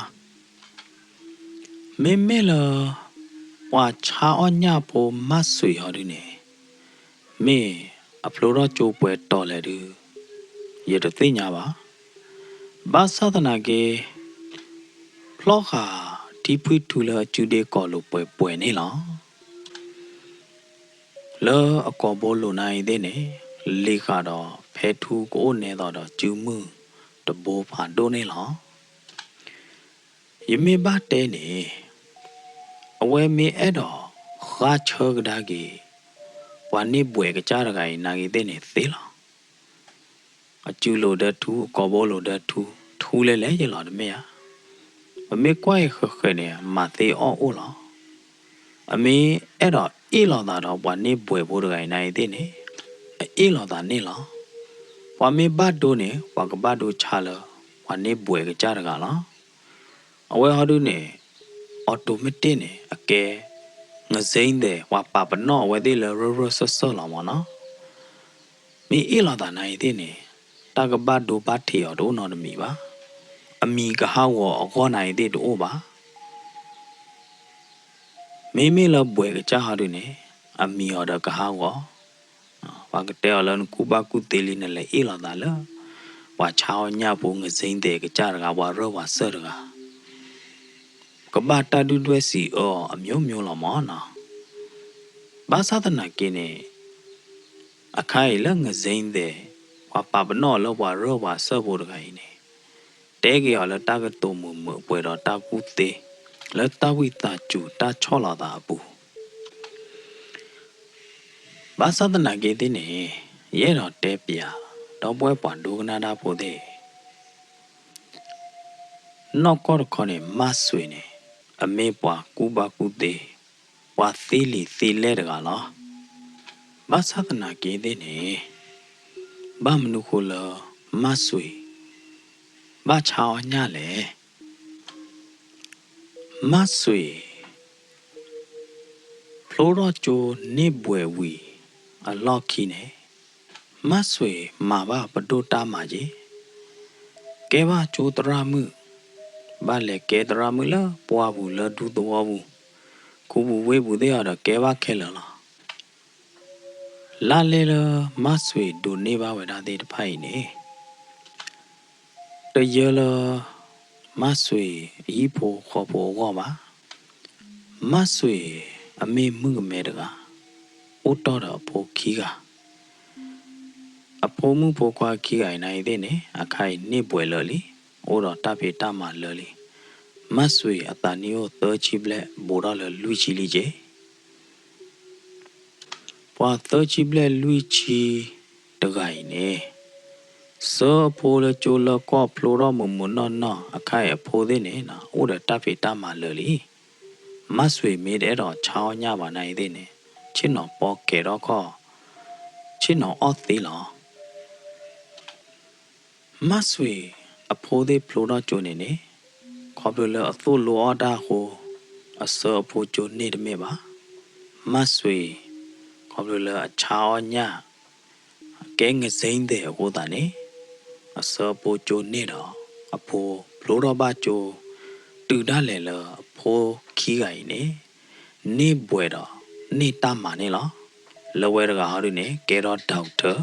မ့မ့ၢ်လၢ ပှၤဆါအီၣ်ညၣ်ဖိမၣ်စွ့ၤဟီဒုန့ၣ်, မ့ၢ်အဖျိထီၣ်ကၠိပှဲၤတီၤလဲၣ်ဒုး ယတသ့ၣ်ညါဘၣ်. ဘၣ်ဆၣ်သနာ်က့ ဖျီၣ်ဃာ်ထံဖှံထူလၢအစုဒ့ကီၢ်လိာ်ပှဲၤပှဲၤန့ၣ်လီၤ. လၢအကိာ်ဘိလိာ်နၤအံၤသ့ၣ်န့ၣ်, လံၤဃာ်ဒီးဖဲထူကအိၣ်နဲသိးဒီးစုမုၢ်တဘိဖးဒိၣ်န့ၣ်လီၤ. ယမ့ၢ်ဘၣ်တဲန့ၣ်, အဝဲမ့ၢ်အဲၣ်ဒိးဃါဆၢကဒါက့ၤ ပှၤန့ၢ်ဘှဲးကစၢ်တဂၤအံၤနၤဂ့ၤသ့ၣ်န့ၣ်သ့လီၤ. အစုလိာ်ဒၢထူ အကိာ်ဘိလိာ်ဒၢထူ, ထူလဲၤလဲၤယလီၤတမ့ၢ်ဧါ. ပမ့ၢ်ကွၢ်အံၤဃဲးဃဲးန့ၣ် မၤသ့အီၣ်အိၣ်လီၤ. အမ့ၢ်အဲၣ်ဒိးအ့ၣ်လိာ်သးဒီးပှၤန့ၢ်ဘှဲးဖိတဂၤအံၤနၤအံၤသ့ၣ်န့ၣ်, အအ့ၣ်လိာ်သးန့ၣ်လီၤ. ပှၤမ့ၢ်ဘၣ်ဒိန့ၣ် ပှၤကဘၣ်ဒိဆါလၢ ပှၤန့ၢ်ဘှဲးကစၢ်တဂၤလီၤ. အဝဲဟီဒုန့ၣ် automatic န့ၣ် အကဲ ငဇိန်ဒဲး ပှၤပာ်ပနီၣ်အဝဲသ့ၣ်လၢရၢၢ်ရၢၢ်စၢၢ်စၢၢ်လီၤမၢ်နီၤ. မ့ၢ်အ့ၣ်လိာ်သးနၤအံၤသ့ၣ်န့ၣ်, တၢ်ကဘၣ်ဒိဘၣ်ထံးအီၤတအိၣ်နီတမံၤဘၣ်. အမံၤကဟးဂီၤအဂီၢ်နၤအံၤသ့ၣ်တအိၣ်ဘၣ်. မ့မ့ၢ်လၢဘှဲးကစၢ်ဟီဒုန့ၣ်, အမံၤအီၤဒီးကဟးဂီၤ, ပှၤကတဲအီၤလၢနကူၣ်ဘၣ်ကူၣ်သ့လံ နလဲၤအ့ၣ်လိာ်သးလၢ ပှၤဆါအီၣ်ညၣ်ဖိ ငဇိန်ဒဲး ကစၢ်တဂၤ ပှၤရၢၢ်ပှၤစၢၢ်တဂၤ, ကဘၣ်တၢ်ဒုၣ်ဒွဲၣ်စံးအၢအီၤအမျိုးမျိုးလီၤမၢ်နီၤ. ဘၣ်ဆၣ်သနာ်က့န့ၣ်, အခါအံၤလၢ ငဇိန်ဒဲး ပှၤပာ်ပနီၣ်အီၤလၢပှၤရၢၢ်ပှၤစၢၢ်ဖိတဂၤအံၤန့ၣ်, တဲက့ၤအီၤလၢတၢ်ကတိၤမုာ်မုာ်ပှဲၤဒီးတၢ်ကူၣ်သ့, လၢတၢ်ဝံသးစူၤတၢ်ဆီၣ်လီၤသးအပူၤ ဘၣ်ဆၣ်သနာ်က့သ့ၣ်န့ၣ်, ယအဲၣ်ဒိးတဲပျး ဒီပုၢ်ဝဲၢ်ပှၤဒိကနၣ်တၢ်ဖိသ့ၣ်, နီၢ်ကီၢ်တခီန့ၣ် မၣ်စွ့ၤန့ၣ် အမ့ၢ်ပှၤကူၣ်ဘၣ်ကူၣ်သ့, ပှၤသ့လံာ်သ့လဲၢ်တဂၤလီၤ. ဘၣ်ဆၣ်သနာ်က့သ့ၣ်န့ၣ်, ဘၣ်မနုၤဃိလၢ မၣ်စွ့ၤ ဘၣ်ဆါအီၣ်ညၣ်လဲၣ်. မၣ်စွ့ၤ ဖျိထီၣ်ကၠိန့ၢ်ဘှဲးဝံၤအလီၢ်ခံန့ၣ်, မၣ်စွ့ၤမၤဘၣ်ပဒိၣ်တၢ်မၤက့ၤ, ကဲဘၣ်ကၠိသရၣ်မုၣ်, ဘၣ်လဲၤကဲသရၣ်မုၣ်လၢပှၢ်ပူၤလၢဒူသဝီပူၤ, ခူပူၤဝ့ၢ်ပူၤသ့ၣ်အီၤဒီးကဲဘၣ်ခဲလၢာ်လီၤ. လၢ်လဲၢ်လၢမၣ်စွ့ၤဒိးန့ၢ်ဘၣ်ဝဲဒၣ်သ့ၣ်တဖၣ်အံၤန့ၣ်, တယၢလၢ မၣ်စွ့ၤအဟံၣ်ဖိဃီဖိအဂီၢ်ဘၣ်. မၣ်စွ့ၤအမ့ၢ်မုၣ်ကမဲတဂၤ, အိၣ်တီၢ်ဒီးအဖိခံဂၤ, အဖိမုၣ်ဖိခွါခံဂၤအံၤနၤအံၤသ့ၣ်န့ၣ် အခါအံၤန့ၢ်ဘှဲးလၢာ်လံ, အိၣ်ဒီးတၢ်ဖံးတၢ်မၤလၢာ်လံ. မၣ်စွ့ၤအသးနံၣ်အိၣ်သၢဆံဘျဲၣ် ဘူးထီၣ်လၢလွံၢ်ဆံလံက့ၤ ပှၤသၢဆံဘျဲၣ်လွံၢ်ဆံတဂၤအံၤန့ၣ်, ဆှၢအဖိလၢကၠိလၢကီၢ်ဖျိထီၣ်မုာ်မုာ်နီၢ်နီၢ် အခါအံၤအဖိသ့ၣ်န့ၣ် အိၣ်ဒီးတၢ်ဖံးတၢ်မၤလၢာ်လံ. မၣ်စွ့ၤမ့ၢ်တအဲၣ်ဒိးဆါအီၣ်ညၣ်ဘၣ်နၤအံၤသ့ၣ်န့ၣ်, ဆ့ၣ်နီၤပီကဲၤထီၣ်ခီၣ်, ဆ့ၣ်နီၤအီၣ်သ့လီၤ. မၣ်စွ့ၤအဖိသ့ၣ်ဖျိထီၣ်ကၠိန့ၣ်န့ၣ်, ခီဖျိလၢအသိၣ်လိအီၣ်တၢ်အဃိ, အဆှၢအဖိကၠိန့ၢ်တမ့ၢ်ဘၣ်. မၣ်စွ့ၤ ခီဖျိလၢအဆါအီၣ်ညၣ်, အကဲငဇိန်ဒဲးအဃိသတးန့ၣ်, အဆှၢအဖိကၠိန့ၢ်ဒီး အဖိဖျိထီၣ်ဘၣ်ကၠိ, တုၤဒၣ်လဲာ်လၢအဖိခံဂၤအံၤန့ၣ် န့ၢ်ဘှဲးဒီးန့ၢ်တၢ်မၤန့ၣ်လီၤ. လၢဝဲတဂၤဟီဒုန့ၣ် ကဲထီၣ် doctor,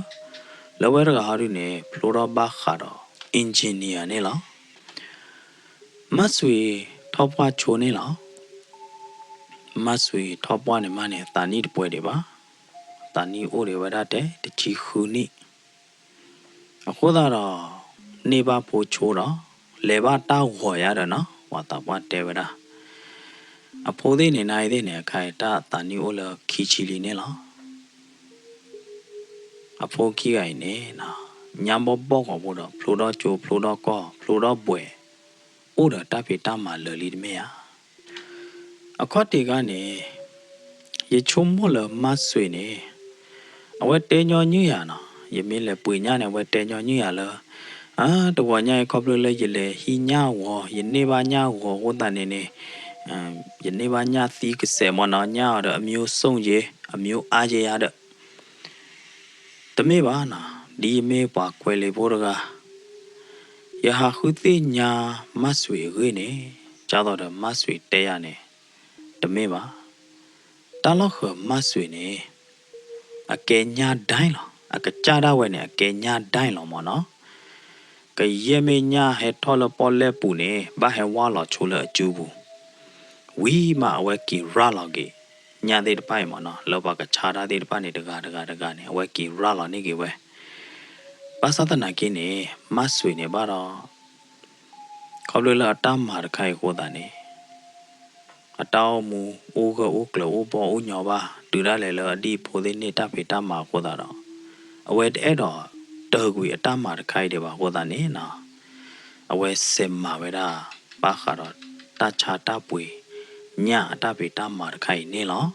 လၢဝဲတဂၤဟီဒုန့ၣ် ဖျိထီၣ်ဘၣ်ဃးဒီး engineer န့ၣ်လီၤ. မၣ်စွ့ၤ ထီၣ်ပှၢ်ဆိန့ၣ်လီၤ. မၢ်စွ့ၤထီၣ်ပှၢ်န့ၣ်မးန့ၣ် သးနံၣ်တပှဲၤဒံးဘၣ်, သးနံၣ်အိၣ်ဒံးဝဲဒၣ်ထဲတဆံဃုနံၣ်. အဃိသတးဒီး န့ၢ်ဘၣ်ဖိဆိဒီး လဲၤဘၣ်တၢ်ဂီၤယါဒီးနီၤ, ပှၤသးပှၢ်တဲဝဲဒၣ် အဖိသ့ၣ်န့ၣ် နအံၤသ့ၣ်န့ၣ် အခါအံၤတၢ်သးနံၣ်အိၣ်လၢခံဆံလံန့ၣ်လီၤ. အဖိခံဂၤအံၤန့ၣ် ညါဘီၣ်ဘီၣ်ဂီၤဖိဒီး ဖျိထီၣ်ကၠိ ဖျိထီၣ်ကီၢ် ဖျိထီၣ်ဘှဲး အိၣ်ဒီးတၢ်ဖံးတၢ်မၤလၢာ်လံတမ့ၢ်ဧါ. အခီၣ်ထံးခါန့ၣ် ယဆိကမိၣ်လၢမၢ်စွ့ၤန့ၣ် အဝဲတဲညီနုၢ်ယၤနီၤ, ယမ့ၢ်လဲၤပှ့ၤညၣ်န့ၣ် အဝဲတဲညီနုၢ်ယၤလၢ အါ တဂီၤညါအံၤ ခီဖျိလၢယလဲၤဟံးညၣ်ဂီၤ ယန့ၢ်ဘၣ်ညၣ်ဂီၤအဃိသတးန့ၣ်န့ၣ် ယန့ၢ်ဘၣ်ညၣ်သံကစဲးမ့ၢ်နီၤ, ညၣ်အီၤဒီး အမျိုးစုံ အမျိုးအါ ယါဒီး တမ့ၢ်ဘၣ်နီၤ, ဒ်ယမ့ၢ်ပှၤကွဲးလံာ်ဖိတဂၤ ယဟးဃုသ့ၣ်ညါမၢ်စွ့ၤအဂ့ၢ်န့ၣ် ဒ်သိးဒီးမၢ်စွ့ၤတဲယၤန့ၣ် တမ့ၢ်ဘၣ်. တၢ်လီၢ်ဃၢၤမၢ်စွ့ၤန့ၣ် အကဲညၣ်ဒၣ်လီၤ, အကစၢ်ဒၣ်ဝဲန့ၣ် အကဲညၣ်ဒၣ်လီၤမ့ၢ်နီၤ. ကယဲၢ်မ့ၢ်ညၣ်ဟဲထီၣ်လၢပီၣ်လဲၣ်ပူၤန့ၣ် ဘၣ်ဟဲဝါလီၤဆိလၢအစုပူၤ ဝံၤမးအဝဲက့ၤရၤလီၤက့ၤ ညၣ်သ့ၣ်တဖၣ်အံၤမ့ၢ်နီၤ, လၢပှၤကဆါတၢ်သ့ၣ်တဖၣ်န့ၣ် တဂၤတဂၤတဂၤန့ၣ် အဝဲက့ၤရၤလီၤန့ၢ်က့ၤဝဲ. ဘၣ်ဆၣ်သနာ်က့န့ၣ် မၢ်စွ့ၤန့ၣ်ဘၣ်ဒီး ခီဖျိလၢအတၢ်မၤတခါအံၤအဃိသတးန့ၣ် အတၢ်အိၣ်မူအိၣ်ဂၢၢ်အိၣ်ကျၢၤအိၣ်ဘီၣ်အိၣ်ညီဘၣ် တုၤဒၣ်လဲာ်လၢအဒံၣ်အဖိသ့ၣ်န့ၢ်တၢ်ဖံးတၢ်မၤအဃိသတးဒီး အဝဲတအဲၣ်ဒိးတၢၢ်ကွံာ်အတၢ်မၤတခါအံၤဒံးဘၣ်အဃိသတးန့ၣ် အဝဲစဲးမၤဝဲဒၣ် ဘၣ်ဃးဒီးတၢ်ဆါတၢ်ပှ့ၤ ညၣ်အတၢ်ဖံးတၢ်မၤတခါအံၤန့ၣ်လီၤ.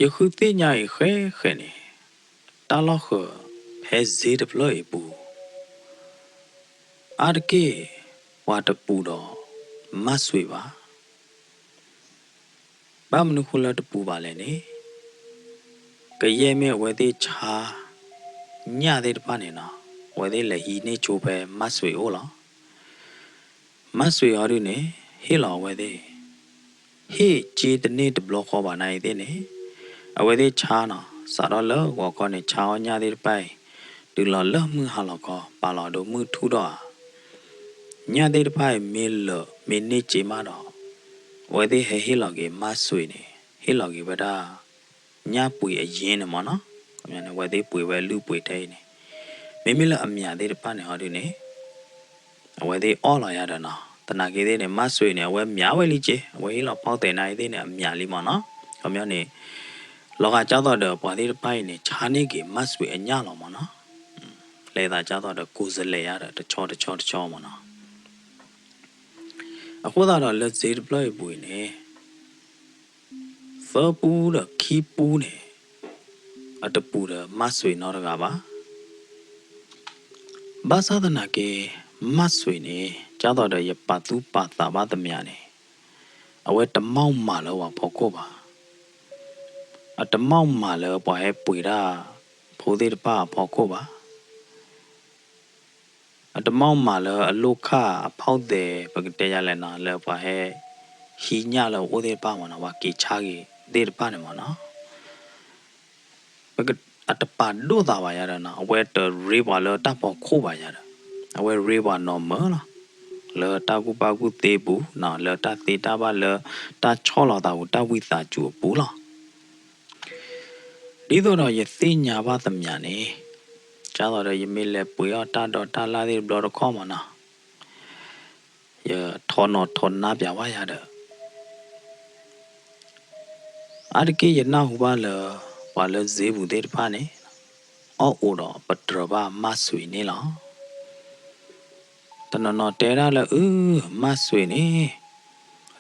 ယဃုသ့ၣ်ညါအံၤဃဲးဃဲးန့ၣ် တၢ်လီၢ်ဃၢၤဖဲစ့တဖျၢၣ်အံၤပူၤ အါတက့ၢ် ပှၤတပူၤဒီးမၢ်စွ့ၤဘၣ်. ဘၣ်မနုၤဃိလၢတပူၤဘၣ်လဲၣ်န့ၣ် ကယဲၢ်မ့ၢ်အဝဲသ့ၣ်ဆါ ညၣ်သ့ၣ်တဖၣ်န့ၣ်နီၤ အဝဲသ့ၣ်လဲၤဟံးန့ၢ်ဆိဖဲမၢ်စွ့ၤအိၣ်လီၤ. မၢ်စွ့ၤအီၤဒုန့ၣ် ဟ့ၣ်လီၤအဝဲသ့ၣ် ဟ့ၣ်စ့တန့ၢ်တဘျီဃီဘၣ်နၤအံၤသ့ၣ်န့ၣ် အဝဲသ့ၣ်ဆါနီၤ စးထီၣ်လၢဂီၤခီန့ၣ် ဆါအီၣ်ညၣ်သ့ၣ်တဖၣ်အံၤ တုၤလီၤလၢမုၢ်ဟါလီၤခီ ပာ်လီၤဒိးမုၢ်ထူၣ်ထီၣ်ဧါ ညၣ်သ့ၣ်တဖၣ်အံၤမ့ၢ်လၢာ်မ့ၢ်န့ၢ်စ့မးဒီး အဝဲသ့ၣ်ဟဲဟ့ၣ်လီၤက့ၤမၢ်စွ့ၤန့ၣ် ဟ့ၣ်လီၤက့ၤဝဲဒၣ် ညၣ်ပှ့ၤအယ့ၢ်န့ၣ်မ့ၢ်နီၤ, အဝဲသ့ၣ်ပှ့ၤဝဲအလုၢ်ပှ့ၤထဲအံၤန့ၣ်, မ့မ့ၢ်လၢအမၠးသ့ၣ်တဖၣ်န့ၣ်ဟီဒုန့ၣ် အဝဲသ့ၣ်အီၣ်လီၤယၤဒီးနီၤ, သနာ်က့သ့ၣ်န့ၣ် မၢ်စွ့ၤန့ၣ် အဝဲမၠးဝဲလံက့, အဝဲဟ့ၣ်လီၤဖီၣ်သဲးနၤအံၤသ့ၣ်န့ၣ် အမၠးလံမ့ၢ်နီၤ, ခီပညီန့ၣ် လီၤဂာ်ကၢ်သိးဒီးပှၤသ့ၣ်တဖၣ်အံၤန့ၣ် ဆါန့ၢ်က့ၤမၢ်စွ့ၤအညၣ်လီၤမ့ၢ်နီၤ, လဲၤသးကၢ်သိးဒီးကိးစလဲာ်ယၤဒီး တဆီတဆီတဆီမ့ၢ်နီၤ အဃိသတးဒီးလၢစ့တဖျၢၣ်အံၤပူၤအံၤန့ၣ် သၢပူဒီးခံပူန့ၣ် အတပူၤဒီးမၢ်စွ့ၤနီတဂၤဘၣ်. ဘၣ်ဆၣ်သနာ်က့ မၢ်စွ့ၤန့ၣ် ကၢ်သိးဒီးယပာ်သူၣ်ပာ်သးဘၣ်သ့ၣ်မးန့ၣ် အဝဲတမီၢ်မၤလၢပှၤဖီခိၣ်ဘၣ်. အတမီၢ်မၤလၢပှၤဟဲပှ့ၤတၢ်ဖိသ့ၣ်တဖၣ်အဖီခိၣ်ဘၣ်. အတမီၢ်မၤလၢအလိၣ်ခၣ်အဖီၣ်သဲး ပကတဲယလဲၣ်နီၤ လၢပှၤဟဲဟံးညၣ်လၢအအိၣ်သ့ၣ်တဖၣ်မ့ၢ်နီၤ, ပှၤက့ၤဆါက့ၤသ့ၣ်တဖၣ်န့ၣ်မ့ၢ်နီၤ, အတပာ်ဒိၣ်သးဘၣ်ယၤဒီးနီၤ, အဝဲတရ့ပှၤလၢတၢ်ဖီခိၣ်ဘၣ်ယၤဒီး အဝဲရ့ပှၤနီၢ်မၢလီၤ. လၢတၢ်ကူၣ်ဘၣ်ကူၣ်သ့ပူၤနီၤ, လၢတၢ်သ့တၢ်ဘၣ် လၢတၢ်ဆီၣ်လီၤသးပူၤ တၢ်ဝံသးစူၤအပူၤလီၤ. ဒ်သိးဒီးယသ့ၣ်ညါဘၣ်သ့ၣ်မးန့ၣ်, ကၢ်သိးဒီးယမ့ၢ်လဲၤပှ့ၤအီၣ်တၢ်ဒိးတၢ်လၣ်သ့ၣ်တဘျီတခီၣ်မ့ၢ်နီၤ, ယထီၣ်နီၣ်ထီၣ်နါပၠးဝဲယၤဒီး အါတက့ၢ်ယနၢ်ဟူဘၣ်လၢ ပှၤလၢစ့ပူၤသ့ၣ်တဖၣ်န့ၣ် အီၣ်အိၣ်ဒီးပတြၢၤဘၣ်မၢ်စွ့ၤန့ၣ်လီၤ. တနီၤနီၤတဲဒၣ်လၢ အၢ မၢ်စွ့ၤန့ၣ်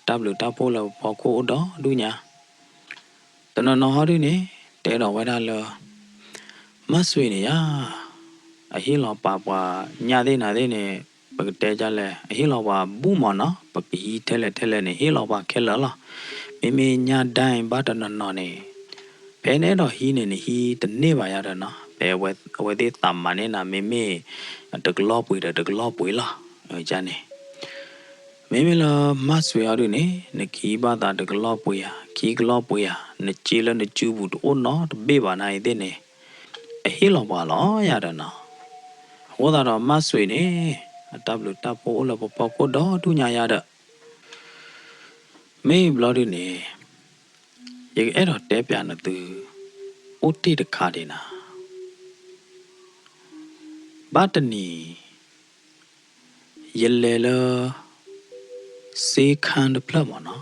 တၢ်ဘျုးတၢ်ဖှိၣ်လၢပဖီခိၣ်အိၣ်ဒီဒူၣ်ညါ, တနီၤနီၤဟီဒုန့ၣ် တဲဒီးဝဲဒၣ်လၢ မၢ်စွ့ၤန့ၣ်ယါ, အဟ့ၣ်လီၤပာ်ပှၤညၣ်သ့ၣ်နၤသ့ၣ်န့ၣ် ပကတဲဒ်လဲၣ်, အဟ့ၣ်လီၤပှၤဘူၣ်မ့ၢ်နီၤ, ပကဟံးထဲလဲၣ်ထဲလဲၣ်န့ၣ် ဟ့ၣ်လီၤပှၤခဲလၢာ်လီၤ. မ့မ့ၢ်ညၣ်ဒၣ်အံၤဘၣ်တနီၤနီၤန့ၣ် ဖဲနအဲၣ်ဒိးဟံးန့ၣ် နဟံးတန့ၢ်ဘၣ်ယၤဒီးနီၤ, ဖဲအဝဲသ့ၣ်သးမၤန့ၢ်နၤ မ့မ့ၢ်တကလီၢ်ပှ့ၤဒီးတကလီၢ်ပှ့ၤလီၤ. န့ၣ် မ့မ့ၢ်လၢမၢ်စွ့ၤအီၤဒုန့ၣ် နကဟံးဘၣ်သးတကလီၢ်ပှ့ၤဧါ, ခံကလီၢ်ပှ့ၤဧါ, နစ့လၢနစုပူၤတအိၣ်နီတဘ့ၣ်ဘၣ်နၤအံၤသ့ၣ်န့ၣ် အဟ့ၣ်လီၤပှၤလီၤယၤဒီးနီၤ. အဃိသတးဒီးမၢ်စွ့ၤန့ၣ် အတၢ်ဘျုးတၢ်ဖှိၣ်အိၣ်လၢပဖီခိၣ်ဒီဒူၣ်ညါယၤဒီး မ့ၢ်ဘျီဒုန့ၣ် ယကအဲၣ်ဒိးတဲပၠးနသု အိၣ်တ့ၢ်တခါဒံးနၤ, ဘၣ်တနံၤ ယလဲၤလၢ စ့ခန်းတဖျၢၣ်မ့ၢ်နီၤ,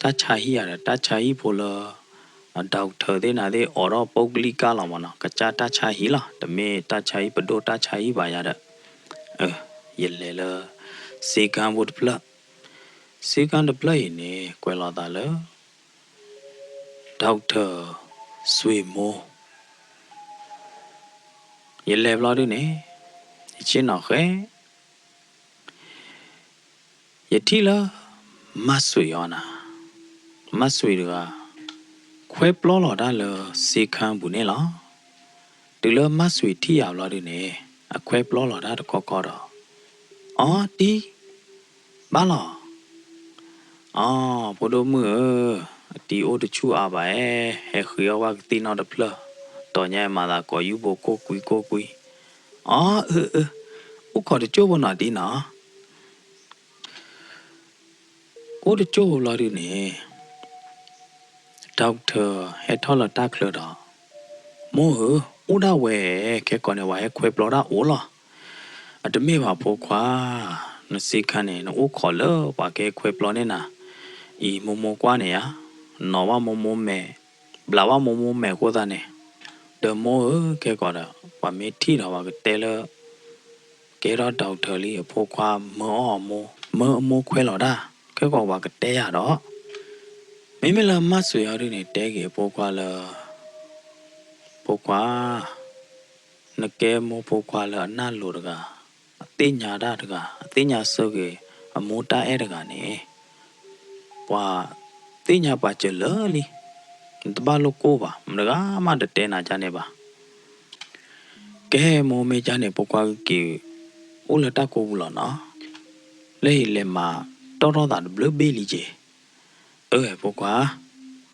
တၢ်ဆါဟံၣ်ယၤဒီး တၢ်ဆါဟံၣ်ဖိလၢ အ doctor သ့ၣ်နၤသ့ၣ် အိးထီၣ်ပုဂ္ဂလိကလီၤမ့ၢ်နီၤ, ကစၢ်တၢ်ဆါဟံၣ်လီၤ, တမ့ၢ်တၢ်ဆါဟံၣ်ပဒိၣ်တၢ်ဆါဟံၣ်ဘၣ်ယၤဒီး ယလဲၤလၢ စ့ခန်းဖိတဖျၢၣ်, စ့ခန်းတဖျၢၣ်အံၤန့ၣ် ကွဲးလီၤသးလၢ doctor ဆွေမိုး, ယလဲၤဘျီဒုန့ၣ် ယဆ့ၣ်နီၤဃဲ ယထံၣ်လၢ မၢ်စွံးအီၤနၤ, မၢ်စွံးတဂၤ ခွဲပျီလီၤတၢ်လၢ စ့ခန်းပူၤန့ၣ်လီၤ. တုၤလၢမၢ်စွံးထံၣ်ယၤဘျီဒုန့ၣ် အခွဲပျီလီၤတၢ်တခီခီဒီး အီ တံၤ ဘၣ်လီၤ. အီ ဖိဒိၣ်မုၣ်ဧၢ, အတံၤအိၣ်တဆူၣ်အါဘၣ်ဧဲ, ဟဲဃ့အီၣ်ဘၣ်ကသံၣ်နီၣ်တဖျၢၣ်, တီၤညါမၤသးကိးယူၢ်ဘိကိၢ်ကွံကိၢ်ကွံ. အီ အၢ အၢ အိၣ်ခိးတကၠိၢ်ဖိနီၤတံၤနီၤ အိၣ်တကၠိၢ်ဖိဘျီဒုန့ၣ် doctor ဟဲထီၣ်လၢတၢ်ချၢဒီး မိၢ်ဧၢ, အိၣ်ဒၣ်ဝဲ, ခဲကိးန့ၣ် ပှၤဟဲခွဲပျီတၢ်အိၣ်လီၤ. အတမ့ၢ်ဘၣ်ဖိခွါ, နစ့ခါန့ၣ် နအိၣ်ခိးလၢပှၤကဟဲခွဲပျီန့ၢ်နၤ အံၤမိၢ်မိၢ်ကွၢ်န့ၣ်ဧါ, နီၤဘၣ်မိၢ်မိၢ်မဲာ်, ဘျးဘၣ်မိၢ်မိၢ်မဲာ်အဃိသတးန့ၣ်, ဒီးမိၢ်ဧၢ, ခဲကိးဒီး ပှၤမ့ၢ်ထံၣ်ဒီးပှၤကတဲလၢ ကဲထီၣ် doctor လံအဖိခွါ မၢအီၣ်အမိၢ်, မၢအမိၢ်ခွဲလီၤတၢ်, ခဲကိးပှၤကတဲယၤဒီး, မ့မ့ၢ်လၢမၢ်စွံးအီၤဒုန့ၣ် တဲက့ၤအဖိခွါလၢ ဖိခွါ, နကဲမိၢ်ဖိခွါလၢအနၢ်လိၤတဂၤ, အသ့ၣ်ညါတၢ်တဂၤ, အသ့ၣ်ညါစၢၤက့ၤ အမိၢ်တၢ်အဲၣ်တဂၤန့ၣ်, ပှၤသ့ၣ်ညါပှၤစၢၤလၢာ်လံ, နတဘၣ်လိၣ်ကိၢ်ဘၣ်, မတဂၤမးတတဲနၤကန့ၣ်ဘၣ်. ကဲမိၢ်မ့ၢ်ကန့ၣ် ဖိခွါကက့ၤ အိၣ်လၢတၢ်ကိးပူၤလီၤနီၤ, လၢဟံၣ်လဲၤမၤတီၢ်ထီၣ်သးတဘျုးဘ့ၣ်လံက့ၤ, အၢ ဖိခွါ,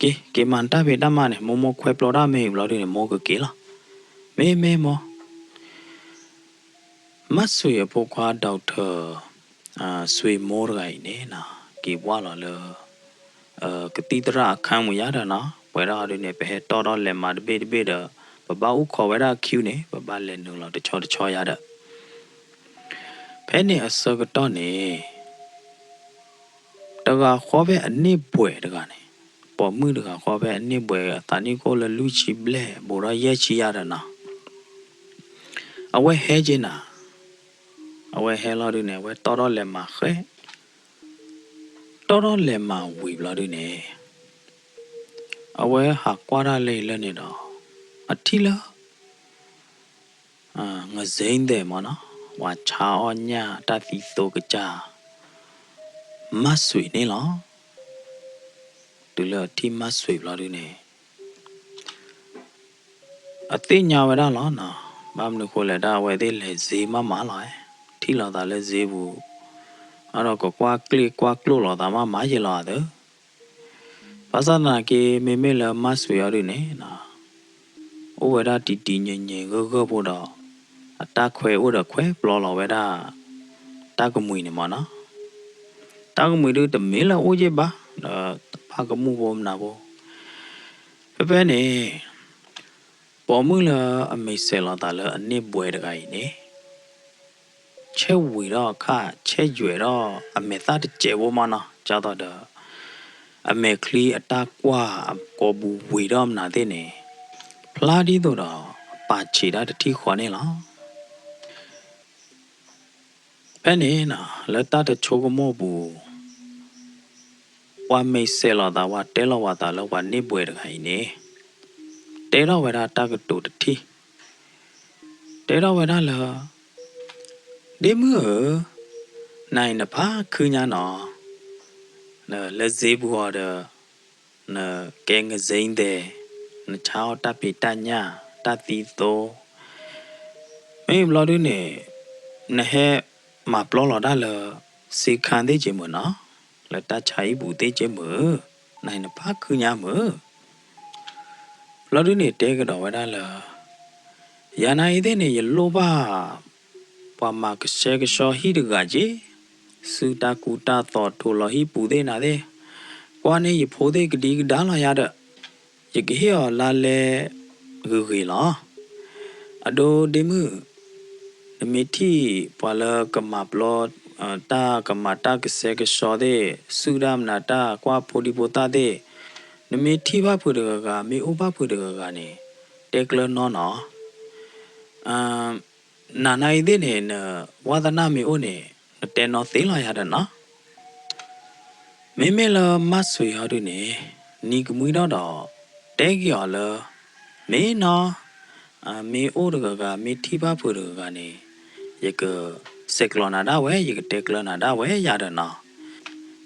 က့ၤ က့ၤမၤနတၢ်ဖံးတၢ်မၤန့ၣ် မိၢ်မိၢ်ခွဲပျီတၢ်မ့ၢ်အံၤဘျီဒုန့ၣ် မိၢ်ကက့ၤလီၤ, မ့ၢ်မ့ၢ်မိၢ် မၢ်စွံးအဖိခွါ doctor ဆွေမိုးတဂၤအံၤန့ၣ်နီၤ က့ၤဘှၣ်လီၤလၢ ကသံၣ်သရၣ်အခန်းမူယါဒီးနီၤ ပှဲၤထီၣ်ဒုန့ၣ် ပဟဲတီၢ်ထီၣ်လဲၤမၤတဘ့ၣ်တဘ့ၣ်ဒီး ပဘၣ်အိၣ်ခိးဝဲဒၣ် queue န့ၣ် ပဘၣ်လဲၤနုာ်လီၤတဆီတဆီယါဒီး ဖဲန့ၣ်အဆၢကတီၢ်န့ၣ် တဂၤဃီဖဲအန့ၢ်ဘှဲးတဂၤန့ၣ် ပိာ်မုၣ်တဂၤဃီဖဲအန့ၢ်ဘှဲး အသးနံၣ်ကအိၣ်လၢလွံၢ်ဆံဘျဲၣ် ဘူးထီၣ်ယဲၢ်ဆံယါဒီးနီၤ အဝဲဟဲက့ၤနၤ အဝဲဟဲလီၤဒုန့ၣ် အဝဲတီၢ်ထီၣ်လဲၤမၤဃဲ တီၢ်ထီၣ်လဲၤမၤဝံၤဘျီဒုန့ၣ် အဝဲဟးကွၢ်တၢ်လၢလၢန့ၣ်ဒီး အထံၣ်လၢ ငဇိန်သဲးမ့ၢ်နီၤ ပှၤဆါအီၣ်ညၣ်တၢ်သံသိကစၢ် မၢ်စွံးန့ၣ်လီၤ. တုၤလၢအထံၣ်မၢ်စွံးဘျီဒုန့ၣ် အသ့ၣ်ညါဝဲဒၣ်လီၤနီၤ ဘၣ်မနုၤဃိလဲၣ်ဒၣ် အဝဲသ့ၣ်လဲၤဈေးမးမးလီၤ ထံၣ်လိာ်သးလၢဈေးပူၤ အဒီးကကွၢ်ကျ့ၣ်ကွၢ်ကျိၣ်လိာ်သးမးမးယဲၢ်လီၤသၢ ဘၣ်ဆၣ်သနာ်က့ မ့မ့ၢ်လၢမၢ်စွံးအီၤဒုန့ၣ် အိၣ်ဝဲဒၣ်တံၤတံၤညံၤညံၤဂၢၢ်ဂၢၢ်ဖိဒီး အတၢ်ခွဲအိၣ်ဒီးခွဲပျီလီၤဝဲဒၣ် တၢ်ကမှံၤန့ၣ်မ့ၢ်နီၤ တၢ်ကမှံၤဒုတမ့ၢ်လၢအိၣ်ယ့ၢ်ဘၣ် ဒီးတဖၣ်ကမူၣ်ဖိမနၤဖိ ဖဲဖဲန့ၣ် ပိာ်မုၣ်လၢအမံၤစဲးလီၤသးလၢအန့ၢ်ဘှဲးတဂၤအံၤန့ၣ် ဆဲးဝံၤထီၣ်အခါ ဆဲးယွဲၢ်ထီၣ်အမဲာ်သၣ်တစဲးဖိမ့ၢ်နီၤ ဒ်သိးဒီး အမဲာ်ချံအတၢ်ကွၢ်အကိာ်ပူၤဝံၤထီၣ်မနုၤသ့ၣ်န့ၣ် ဖျါဒ်သိးဒီး ပာ်ဆံးတၢ်တထံၣ်ဃီန့ၣ်လီၤ. ဖဲန့ၣ် လၢတၢ်တဆိကမိၣ်ပူၤ ပှၤမံၤစဲးလီၤသး ပှၤတဲလီၤဝဲသးလၢပှၤန့ၢ်ဘှဲးတဂၤအံၤန့ၣ် တဲထီၣ်ဝဲဒၣ်တၢ်ကတိၤတထံၣ် တဲထီၣ်ဝဲဒၣ်လၢ ဒ့မုၣ်ဧၢ, နၤအံၤနဖးခုညါနီၤ, လၢဈေးပူၤအီၤဒီး နကဲ ငစိမ်းသည်, နဆါအီၣ်တၢ်ဖံးတၢ်ညၣ် တၢ်သံသိ, မ့ၢ်ဘျီဒုန့ၣ် နဟဲမၤပျီလီၤတၢ်လၢ စ့ခန်းသ့ၣ်က့မုာ်နီၤ, လၢတၢ်ဆါဟံၣ်ပူၤသ့ၣ်က့မုာ်, နၤအံၤနဖးခုညါမုာ် ဘျီဒုန့ၣ်တဲကဒီးဝဲဒၣ်လၢ ယၤနၤအံၤသ့ၣ်န့ၣ် ယလိၣ်ဘၣ် ပှၤမၤကဆှဲကဆှီဟံၣ်တဂၤက့ၤ, စုတၢ်ကူတၢ်သိး တိၤလီၤဟံၣ်ပူၤသ့ၣ်နၤသ့ၣ်, ကွၢ်န့ၢ်ယဖိသ့ၣ်ကဒံကဒါလီၤယၤဒီး, ယကဟ့ၣ်အီၤလါလဲဂ့ၤဂ့ၤလီၤ. အဒိဒ့မုၣ်, နမ့ၢ်ထံၣ်ပှၤလၢကမၤပျီ, တၢ်ကမၤတၢ်ကဆှဲကဆှီသ့ၣ်, စုတၢ်မနုၤတၢ်ကွၢ်ဖိဒံဖိသၣ်သ့ၣ်, နမ့ၢ်ထံၣ်ဘၣ်ဖုးတဂၤဂၤ, မ့ၢ်အိၣ်ဘၣ်ဖုးတဂၤဂၤန့ၣ်, တဲကျၢၤနီၢ်နီၢ်. နၤနၤအံၤသ့ၣ်န့ၣ် နဝါသနၢ်မ့ၢ်အိၣ်န့ၣ်, နတဲနီၢ်သ့လီၤယၤဒီးနီၤ. မ့မ့ၢ်လၢမၤဆွ့ၤဟီဒုန့ၣ်, နံၤကမှံထီၣ်ဒီး, တဲက့ၤအီၤလၢ, မ့ၢ်နီၤ, မ့ၢ်အိၣ်တဂၤဂၤ မ့ၢ်ထံၣ်ဘၣ်ဖုးတဂၤဂၤန့ၣ်, ယကဆဲးကျိးနၤဒၣ်ဝဲ, ယကတဲကျၢၤနၤဒၣ်ဝဲယၤဒီးနီၤ.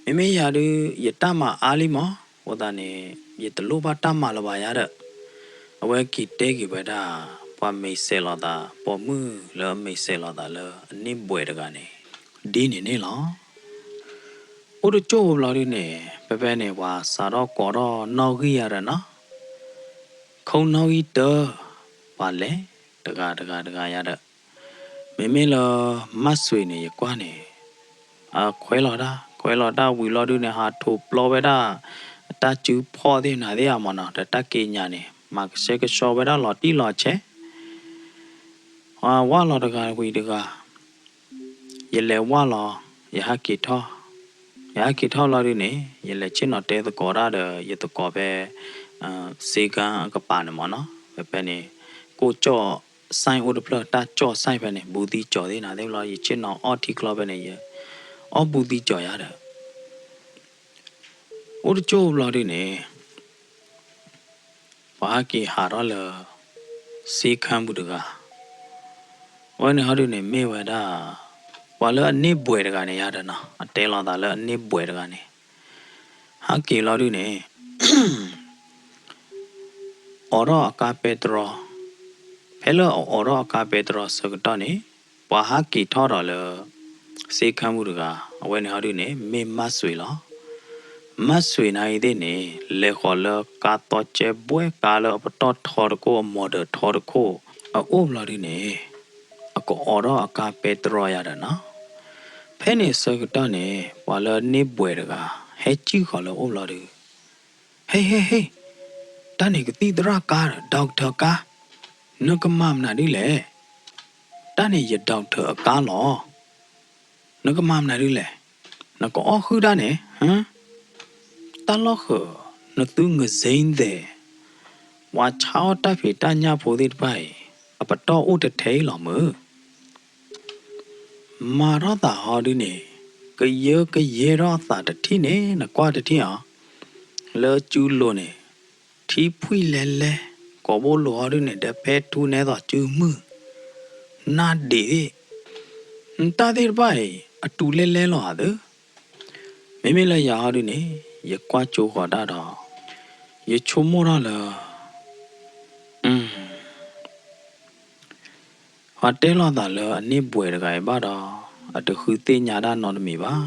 မ့မ့ၢ်ယၤဒု ယတၢ်မၤအါလံမး, အဃိသတးန့ၣ်, ယတလိၣ်ဘၣ်တၢ်မၤလၢၤဘၣ်ယၤဒီး, အဝဲက့ၤတဲက့ၤဝဲဒၣ်, ပှၤမ့ၢ်စဲးလီၤသး, ပိာ်မုၣ်လၢအမ့ၢ်စဲးလီၤသးလၢအန့ၢ်ဘှဲးတဂၤန့ၣ်, ဒ်န့ၣ်န့ၣ်လီၤ. အိၣ်တကၠိၢ်ဘျီဒုန့ၣ်, ဖဲဖဲန့ၣ် ပှၤစးထီၣ်ကိးထီၣ်နီၣ်ဂံၢ်ယၤဒီးနီၤ, ခိၣ်နီၣ်ဂံၢ်တၢ, ပှၤလဲၤတဂၤတဂၤတဂၤယၤဒီး, မ့မ့ၢ်လၢမၤဆွ့ၤန့ၣ် ယကွၢ်န့ၣ်, အခွဲးလီၤတၢ်, ခွဲးလီၤတၢ်ဝံၤလီၤဒုန့ၣ် ဟးထိးပျီဝဲဒၣ်, တၢ်စုဖီၣ်သ့ၣ်နၤသ့ၣ်အမ့ၢ်နီၤ, ဒီးတၢ်က့ညါန့ၣ် မၤကဆှဲကဆှီဝဲဒၣ်လီၤတံၢ်လီၤဆဲး ဝဲလီၤတဂၤဝံၤတဂၤ, ယလဲၤဝဲလီၤ, ယဟးက့ၤထီၣ်, ယဟးက့ၤထီၣ်လီၤဒုန့ၣ်, ယလဲၤဆ့ၣ်နီၤတဲသကိးတၢ်ဒီး ယသကိးဖဲ, စ့ကါအကပၤန့ၣ်မ့ၢ်နီၤ, ဖဲဖဲန့ၣ်, ကိၣ်ကၠီၣ်, ဆိုင်အိၣ်တဖျၢၣ်, တၢ်ကၠီၣ်ဆိုင်ဖဲန့ၣ်, ဘူးသံကၠီၣ်သ့ၣ်နၤသ့ၣ်လီၤ, ယဆ့ၣ်နီၤအီၣ်ထံချီဖဲန့ၣ်, ယအီၣ်ဘူးသံကၠီၣ်ယၤဒီး အိၣ်တကၠိၢ်ဘျီဒုန့ၣ်, ပှၤဟဲက့ၤဟးထီၣ်လၢ, စ့ခါပူၤတဂၤ, အဝဲန့ၣ်ဟီဒုန့ၣ်မ့ၢ်ဝဲဒၣ်, ပှၤလၢအန့ၢ်ဘှဲးတဂၤန့ၣ်ယၤဒီးနီၤ, အတဲလီၤသးလၢအန့ၢ်ဘှဲးတဂၤန့ၣ်, ဟဲက့ၤလီၤဒုန့ၣ် အိးထီၣ်အကါပဲတြီ, ဖဲလၢအအိးထီၣ်အကါပဲတြီဆၢကတီၢ်န့ၣ်, ပှၤဟးက့ၤထီၣ်ဒီးလၢ, စ့ခါပူၤတဂၤ, အဝဲန့ၣ်ဟီဒုန့ၣ် မ့ၢ်မၤဆွ့ၤလီၤ. မၤဆွ့ၤနၤအံၤသ့ၣ်န့ၣ် လဲၤဃီၤလၢကါသီကဲဘှဲကါလၢအပတီၢ်ထီတခိၣ် အမီၤဒၢးထီတခိၣ်, အအိၣ်ဘျီဒုန့ၣ်, အကအိးထီၣ်အကါပဲတြီယၤဒီးနီၤ. ဖဲန့ၣ်ဆၢကတီၢ်န့ၣ် ပှၤလၢန့ၢ်ဘှဲးတဂၤ ဟဲစံၣ်ဃီၤလၢအအိၣ်ဘျီဒု ဟ့ၣ်ဟ့ၣ်ဟ့ၣ်, တၢ်န့ၣ်ကသံၣ်သရၣ်ကါဒီး doctor ကါ, နကမၤမနုၤဒ်လဲၣ်. တၢ်န့ၣ်ယ doctor အကါလီၤ. နကမၤမနုၤဒ်လဲၣ်. နကအီၣ်ဃုာ်တၢ်န့ၣ်, တၢ်လီၢ်ဃၢၤ, နသုငစ့သဲး, ပှၤဆါအီၣ်တၢ်ဖံးတၢ်ညၣ်ဖိသ့ၣ်တဖၣ်အံၤ, အပတီၢ်အိၣ်တထဲအံၤလီၤမုၢ် မၤထီၣ်သးဟီဒုန့ၣ်, ကယၢကယဲထီၣ်အသးတထံၣ်န့ၣ် နကွၢ်တထံၣ်အီၤ, လၢစုလိၤန့ၣ်, ထံဖှံၣ်လဲလဲ, ကိာ်ဘိလိၤဟီဒုန့ၣ် ဒီးဖဲထူနဲသိးစုမုၢ်, နၢ်ဒံးသ့ၣ်, နတၢ်သ့ၣ်တဖၣ်အံၤ အတူးလဲလဲလီၤဧါသၢ. မ့မ့ၢ်လၢယၤဟီဒုန့ၣ်, ယကွၢ်ကၠိဃီၤတၢ်ဒီး, ယဆိကမိၣ်ထီၣ်လၢ ပှၤတဲလိာ်သးလၢအန့ၢ်ဘှဲးတဂၤအံၤဘၣ်ဒီး, အတဃုသ့ၣ်ညါတၢ်နီတမံၤဘၣ်.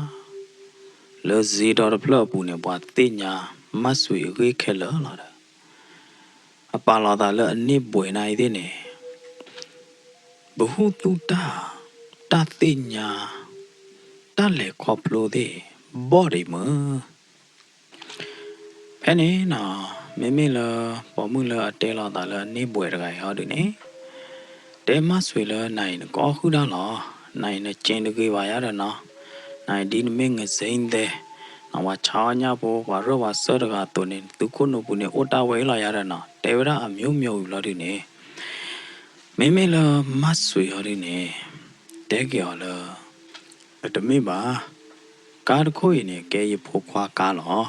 လၢစ့ဒီတဖျၢၣ်အပူၤန့ၣ် ပှၤသ့ၣ်ညါမၤဆွ့ၤအဂ့ၢ်ခဲလၢာ်လီၤဒီး, အပာ်လီၤသးလၢအန့ၢ်ဘှဲးနၤအံၤသ့ၣ်န့ၣ်, ပဟူးသူၣ်တၢ်, တၢ်သ့ၣ်ညါ, တၢ်လဲၤခီဖျိသ့ၣ်, ဘီၣ်ဒံးမုၢ် ဖဲန့ၣ်နီၤ, မ့မ့ၢ်လၢပိာ်မုၣ်လၢအတဲလိာ်သးလၢအန့ၢ်ဘှဲးတဂၤအံၤဟီဒုန့ၣ်, တဲမၤဆွ့ၤလၢနၤအံၤနကအီၣ်ဃုာ်တၢ်လီၤ. နၤအံၤနက့တဂ့ၤဘၣ်ယၤဒီးနီၤ, နၤအံၤဒ်နမ့ၢ်ငစ့သဲး, နဝၤဆါအီၣ်ညၣ်ဖိ ပှၤရၢၢ်ပှၤစၢၢ်တဂၤအသိးန့ၣ် နသုခိၣ်နူာ်ပူၤန့ၣ်အိၣ်တၢ်ဝဲအံၤလီၤယၤဒီးနီၤ, တဲဝဲဒၣ်အမျိုးမျိုးအံၤဘျီဒုန့ၣ် မ့မ့ၢ်လၢမၤဆွ့ၤဟီဒုန့ၣ်, တဲက့ၤအီၤလၢ, အတမ့ၢ်ဘၣ်, ကါတခိၣ်အံၤန့ၣ် ကဲယဖိခွါကါလီၤ.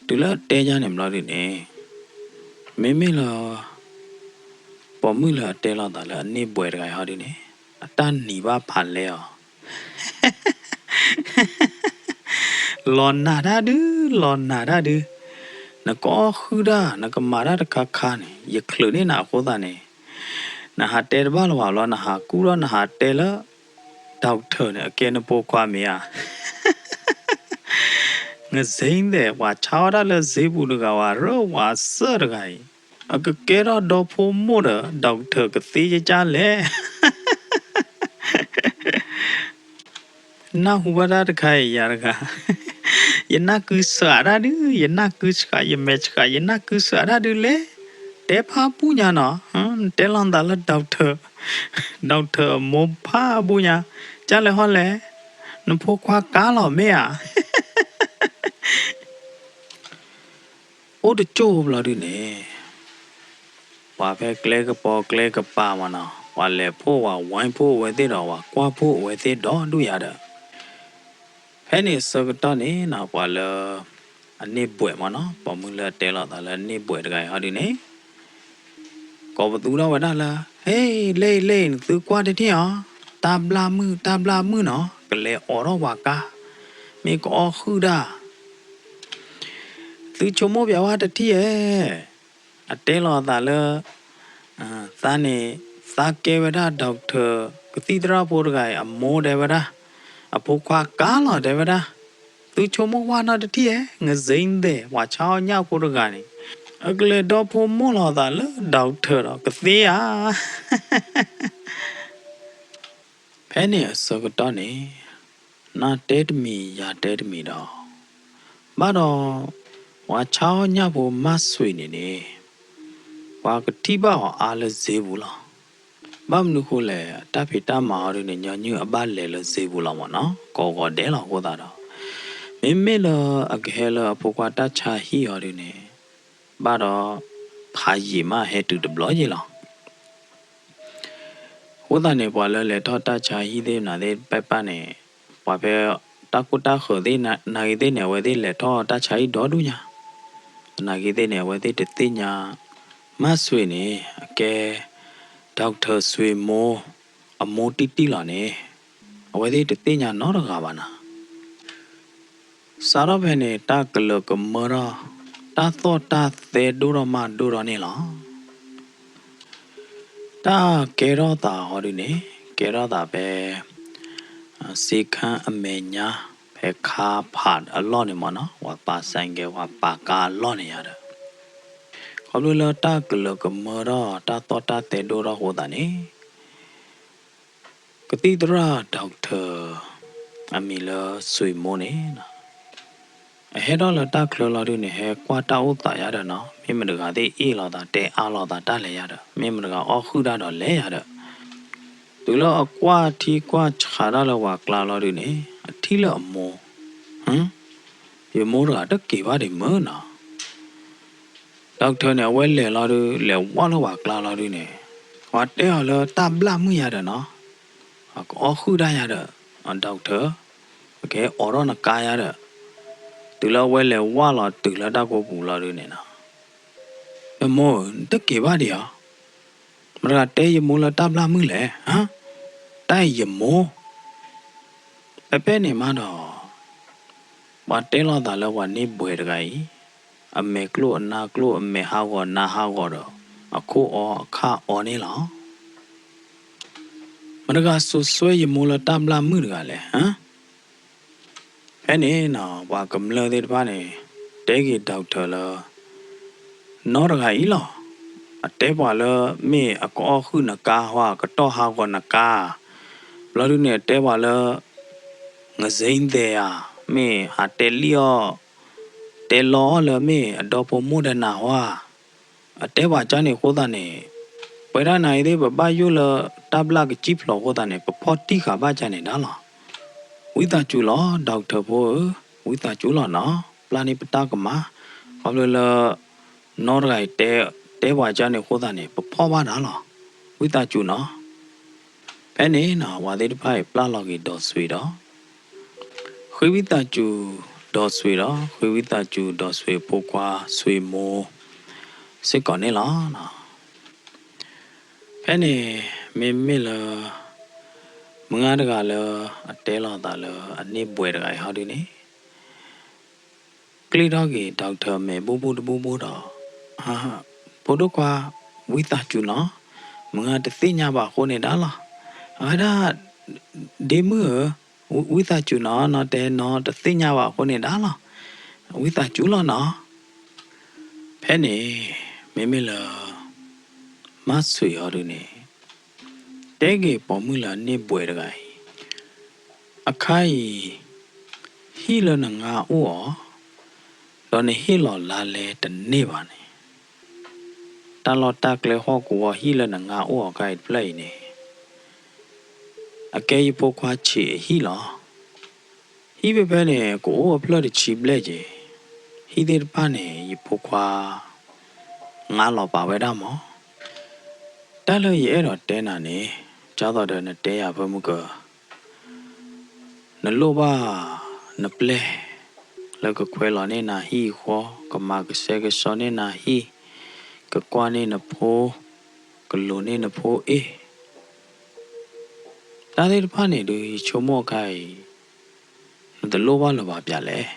တုၤလၢအတဲယၤန့ၣ်ဘျီဒုန့ၣ်, မ့မ့ၢ်လၢ ပိာ်မုၣ်လၢအတဲလိာ်သးလၢအန့ၢ်ဘှဲးတဂၤအံၤဟီဒုန့ၣ်, အတၢ်နံၤဘၣ်ဖးလဲအီၤ လီၤနၤတၢ်ဒု, လီၤနၤတၢ်ဒု, နကအီၣ်ဃုာ်တၢ် နကမၤတၢ်တခါခါန့ၣ် ယချုးန့ၢ်နၤအဃိသတးန့ၣ်, နဟးတဲတဘၣ်လၢၤဘၣ်ဘျီ နဟးကူၣ်ထီၣ်နဟးတဲလၢ doctor န့ၣ် အကဲနဖိခွါမ့ၢ်ဧါ. ငစ့သဲး ပှၤဆါအီၣ်တၢ်လၢစ့ပူၤတဂၤ ပှၤရၢၢ်ပှၤစၢၢ်တဂၤအံၤ, အကကဲထီၣ်ဒီဖိမိၢ်ဒီး doctor ကသ့ကကၢ်လဲၣ် နၢ်ဟူဘၣ်တၢ်တခါအံၤယၤတဂၤ, ယနၢ်ကုဆှးတၢ်ဒုး, ယနၢ်ကုဆှး, ယမဲာ်ဆှး, ယနၢ်ကုဆှးတၢ်ဒုးလဲၣ်, တဲဖးပူၣ်ညါနီၤ, တဲလီၤသးလၢ doctor, doctor အမိၢ်ဖးပူၣ်ညါ, ကၢ်လဲၤဟီလဲၣ်, နဖိခွါကါလီၤမ့ၢ်ဧါ. အိၣ်တကၠိၢ်ဘျီဒုန့ၣ်, ပှၤဖဲကျဲကပီၤကျဲကပၤမးနီၤ, ပှၤလဲၤဖှိၣ်ဝဲ ဝဲဖှိၣ်အဝဲသ့ၣ်ဒီး ပှၤကွၢ်ဖှိၣ်အဝဲသ့ၣ်ဒီဒူၣ်ယၤဒီး, ဖဲန့ၣ်အဆၢကတီၢ်န့ၣ်နီၤ ပှၤလၢ အန့ၢ်ဘှဲးမးနီၤ, ပိာ်မုၣ်လၢအတဲလီၤသးလၢအန့ၢ်ဘှဲးတဂၤအံၤဟီဒုန့ၣ် ကိးပသူထီၣ်ဝဲဒၣ်လၢ ဟ့ၣ် လ့ၣ် လ့ၣ် နသုကွၢ်တထံၣ်အီၤ, တၢ်ဘျၣ်မုၣ် တၢ်ဘျၣ်မုၣ်နီၤ, ကလဲၤအိးထီၣ်ပှၤကါ, မ့ၢ်ကအီၣ်ဃုာ်ဒၣ် သုဆိကမိၣ်ပျဲဝဲတထံၣ်ဧဲ, အတဲလီၤသးလၢ သးန့ၣ် သးကဲဝဲဒၣ် doctor ကသံၣ်သရၣ်ဖိတဂၤအံၤ အမိၢ်တဲဝဲဒၣ်, အဖိခွါကါလီၤတဲဝဲဒၣ်, သုဆိကမိၣ်ကွၢ်နီတထံၣ်ဧဲ, ငစ့ဒဲး ပှၤဆါအီၣ်ညၣ်ဖိတဂၤန့ၣ် အကလဲၤဒီဖိမိၢ်လီၤသးလၢ doctor ဒီးကသ့ဧါ. ဖဲန့ၣ်အဆၢကတီၢ်န့ၣ် နၤတဲတမံၤ ယၤတဲတမံၤဒီး, ဘၣ်ဒီး ပှၤဆါအီၣ်ညၣ်ဖိမၣ်ဆွံးန့ၣ်န့ၣ် ပှၤကထံၣ်ဘၣ်အီၤအါလၢစ့ပူၤလီၤ. ဘၣ်မနုၤဃိလဲၣ်, တၢ်ဖံးတၢ်မၤအီၤဒုန့ၣ် ညီနုၢ်အဘၣ်လဲၤလၢစ့ပူၤလီၤမးနီၤ, ကိးဂီၤဒဲးလီၤအဃိသတးဒီး, မ့မ့ၢ်လၢအကဟဲလၢအဖိခွါတၢ်ဆါဟံၣ်အီၤဒုန့ၣ် ဘၣ်ဒီး ဖးယံာ်မးဟဲတုၤတဘျီယံာ်လီၤ. အဃိသတးန့ၣ် ပှၤလၢလဲၤထီၣ်တၢ်ဆါဟံၣ်သ့ၣ်မနုၤသ့ၣ်တဖၣ်န့ၣ်, ပှၤဖဲတၢ်ကိၢ်တၢ်ဃၢၤသ့ၣ် နၤဂ့ၤသ့ၣ်န့ၣ် အဝဲသ့ၣ်လဲၤထီၣ်တၢ်ဆါဟံၣ်ဒီဒူၣ်ညါ, နၤဂ့ၤသ့ၣ်န့ၣ် အဝဲသ့ၣ်တသ့ၣ်ညါ, မၣ်ဆွံးန့ၣ် အကဲ doctor ဆွံးမိၢ် အမိၢ်တံၢ်တံၢ်လီၤန့ၣ်, အဝဲသ့ၣ်တသ့ၣ်ညါနီတဂၤဘၣ်နီၤ. စးထီၣ်ဖဲန့ၣ် တၢ်ကလၢၤကမၢထီၣ်, တၢ်သီၣ်တၢ်သဲဒိၣ်ထီၣ်မးဒိၣ်ထီၣ်န့ၣ်လီၤ. တၢ်ကဲထီၣ်သးဟီဒုန့ၣ် ကဲထီၣ်သးဖဲ စ့ခၣ်အမဲာ်ညါ, ဖဲခါဖးအလီၢ်န့ၣ်မးနီၤ, ပှၤပာ်စဲကဲ ပှၤပာ်ကါအလီၢ်န့ၣ်ယၤဒီး, ခီဖျိလၢတၢ်ကလၢၤကမၢထီၣ် တၢ်သီၣ်တၢ်သဲဒိၣ်ထီၣ်အဃိသတးန့ၣ် ကသံၣ်သရၣ် doctor အမံၤလၢဆွံးမိၢ်န့ၣ် အဟဲထီၣ်လၢတၢ်ချၢလီၤဒုန့ၣ် ဟဲကွၢ်တၢ်အိၣ်သးယၤဒီးနီၤ, မ့ၢ်မတဂၤသ့ၣ်အ့ၣ်လိာ်သး တဲအါလိာ်သးတၢ်လဲၤယၤဒီး မ့ၢ်မတဂၤအီၣ်ဃုာ်တၢ်ဒီးလဲၤယၤဒီး, တုၤလၢအကွၢ်ထံကွၢ်ဆးတၢ်လၢပှၤကျါလီၤဒုန့ၣ် အထံၣ်လၢအမိၢ်, ယမိၢ်တဂၤတက့ၤဘၣ်ဒံးမုၢ်နီၤ. doctor န့ၣ် အဝဲလဲၤလီၤဒု လဲၤဝၢ်လၢပှၤကျါလီၤဒုန့ၣ်, ပှၤတဲအီၤလၢတၢ်ဘျၣ်မုၣ်ယၤဒီးနီၤ, အကအီၣ်ဃုာ်တၢ်ယၤဒီး, doctor, ပကဟဲအိးထီၣ်နကါယၤဒီး, တုၤလၢအဝဲလဲၤဝၢ်လီၤတုၤလၢတၢ်ကိးပူၤလီၤဒုန့ၣ်နီၤ, ယမိၢ်ဧၢ နတက့ၤဘၣ်ဒံးဧါ, မတဂၤတဲယမိၢ်လၢတၢ်ဘျၣ်မုၣ်လဲၣ်, တၢ်အံၤယမိၢ် ဖဲဖဲန့ၣ်မးဒီး ပှၤတဲလိာ်သးလၢပှၤန့ၢ်ဘှဲးတဂၤအံၤ, အမဲာ်ကျိၣ်အနါကျိၣ် အမဲာ်ဟးဂီၤနါဟးဂီၤဒီး အခိၣ်အီအခၣ်အီန့ၣ်လီၤ. မတဂၤစိာ်စွဲယမိၢ်လၢတၢ်ဘျၣ်မုၣ်တဂၤလဲၣ်. ဖဲန့ၣ်နီၤ ပှၤကမျၢၢ်သ့ၣ်တဖၣ်န့ၣ် တဲက့ၤ doctor လၢ နီတဂၤအံၤလီၤ. အတဲပှၤလၢမ့ၢ်အကအီၣ်ဃုာ်နကါဟီ အကတီၢ်ဟးဂီၤနကါ, ဘျီဒုန့ၣ် အတဲပှၤလၢ ငစ့ဒဲးဧါ, မ့ၢ်ဟးတဲလံၣ်အီၣ် တဲလီအီၣ်လၢမ့ၢ်အဒီဖိမိၢ်ဒီးနၤဟီဧါ. အတဲပှၤကၢ်န့ၣ်အဃိသတးန့ၣ်, ပဝဲဒၣ်နၤအံၤသ့ၣ် ပဘၣ်ယိၣ်လၢတၢ်ဘျၣ်ကစံၣ်ဖျိးအဃိသတးန့ၣ် ပဖီၣ်တံၢ်ဃာ်ဘၣ်ကၢ်န့ၣ်ဒၣ်လီၤ. ဝံသးစူၤလီၤ doctor ဖိဧၢ, ဝံသးစူၤလီၤနီၤ, ပျၢ်န့ၢ်ပတၢ်ကမၣ်, ခီဖျိလၢ နီတဂၤအံၤ တဲပှၤကၢ်န့ၣ်အဃိသတးန့ၣ် ပဖီၣ်ဘၣ်ဒၣ်လီၤ. ဝံသးစူၤနီၤ. ဖဲန့ၣ်နီၤ ပှၤသ့ၣ်တဖၣ်အံၤ ပျၢ်လီၤက့ၤဒီးဆွံးဒီး ဃ့ဝံသးစူၤဒီးဆွံးဒီး ဃ့ဝံသးစူၤဒီးဆွံးအဖိခွါဆွံးမိၢ်စ့ၢ်ကီးန့ၣ်လီၤ. ဖဲန့ၣ် မ့မ့ၢ်လၢ မုၢ်ဂၤတဂၤလၢအတဲလိာ်သးလၢအန့ၢ်ဘှဲးတဂၤအံၤဟီဒုန့ၣ် ကျ့ထီၣ်က့ၤ doctor မဲာ်ဘူၣ်ဘူၣ်တဘူၣ်ဘူၣ်ဒီး, ဖိဒိၣ်ခွါ ဝံသးစူၤနီၤ, မုၢ်ဂၤတသ့ၣ်ညါဘၣ်အဃိန့ၣ်ဒၣ်လီၤ. အဝဲဒၣ် ဒ့မုၣ်ဧၢ, ဝံသးစူၤနီၤ, နီတဲနီတသ့ၣ်ညါဘၣ်အဃိန့ၣ်ဒၣ်လီၤ. ဝံသးစူၤလီၤနီၤ. ဖဲန့ၣ် မ့မ့ၢ်လၢ မၤဆွံးအီၤဒုန့ၣ် တဲက့ၤပိာ်မုၣ်လၢအန့ၢ်ဘှဲးတဂၤအံၤ အခါအံၤ ဟံၣ်လၢနငါအိၣ်အီၤ, ဒီးနဟ့ၣ်လီၤလါလဲတန့ၢ်ဘၣ်န့ၣ်, တၢ်လီၢ်တၢ်ကျဲဟီၣ်ကဝီၤဟံၣ်လၢနငါအိၣ်အီၤခါအံၤတဖျၢၣ်အံၤန့ၣ်, အကဲယဖိခွါဆံးအဟံၣ်လီၤ. ဟံၣ်ဖဲဖဲန့ၣ် ကအိၣ်အဖျၢၣ်တဆံဘျဲၣ်က့ၤ, ဟံၣ်သ့ၣ်တဖၣ်န့ၣ် ယဖိခွါ ငါလီၤပာ်ဝဲဒၣ်မး. တၢ်လၢယအဲၣ်ဒိးတဲနၤန့ၣ်, ကၢ်သိးဒီးနတဲယၤဖၢမုၢ်ကၢ နလိၣ်ဘၣ်နပျဲၢ် လၢကခွဲးလီၤန့ၢ်နၤဟံၣ်အဃီ, ကမၤကဆှဲကဆှီန့ၢ်နၤဟံၣ်, ကကွၢ်န့ၢ်နဖိ, ကလူၤန့ၢ်နဖိအ့ၣ်, တၢ်သ့ၣ်တဖၣ်န့ၣ်ဒုး ယဆိကမိၣ်အခါအံၤ နတလိၣ်ဘၣ်လၢၤဘၣ်ပၠးလဲၣ်.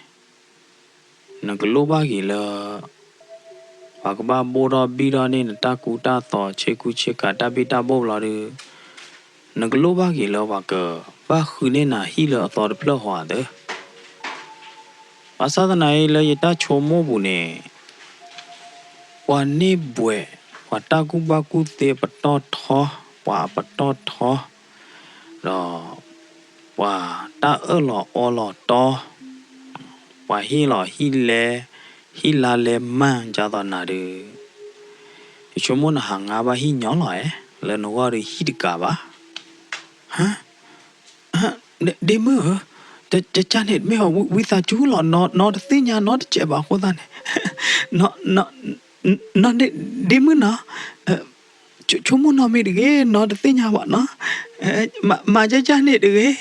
နကလိၣ်ဘၣ်က့ၤလၢ ပှၤကဘၣ်ဘိၣ်ထီၣ်ဘံၣ်ထီၣ်န့ၢ်နတၢ်ကူတၢ်သိး ဆ့ကူဆ့ကၤတၢ်ဘံၣ်တၢ်ဘိၣ်ဘျီဒုး, နကလိၣ်ဘၣ်က့ၤလၢ ပှၤကဘၣ်ဃုန့ၢ်နၤဟံၣ်လၢအသီတဖျၢၣ်ဃီဧါသၢ. ဘၣ်ဆၣ်သနာ်အံၤ လၢယတၢ်ဆိကမိၣ်ပူၤန့ၣ် ပှၤန့ၢ်ဘှဲး, ပှၤတၢ်ကူၣ်ဘၣ်ကူၣ်သ့ပတီၢ်ထီ, ပှၤအပတီၢ်ထီ, ဒီးပှၤတၢ်အၢၣ်လီၤအီလီၤတီ, ပှၤဟ့ၣ်လီၤဟံၣ်လဲ, ဟံၣ်လါလဲမၢ် ကၢ်သိးနၤဒုး, ယဆိကမိၣ်နဟးငါဘၣ်ဟံၣ်ညီလီၤဧါ, လၢနဂီၢ်ဒုးဟံၣ်တကးဘၣ်. ဟါ, ဒ့မုၣ်ဧၢ, ကကန့ၣ်တမ့ၢ်အီၤ ဝံသးစူၤလီၤ, နီတသ့ၣ်ညါနီတစဲးဘၣ်အဃိသတးန့ၣ်, နီ, ဒ့မုၣ်နီၤ, ဆိကမိၣ်နီတမံၤတဂ့ၤ, နီတသ့ၣ်ညါဘၣ်နီၤ, မၤကကန့ၣ်တဂ့ၤ.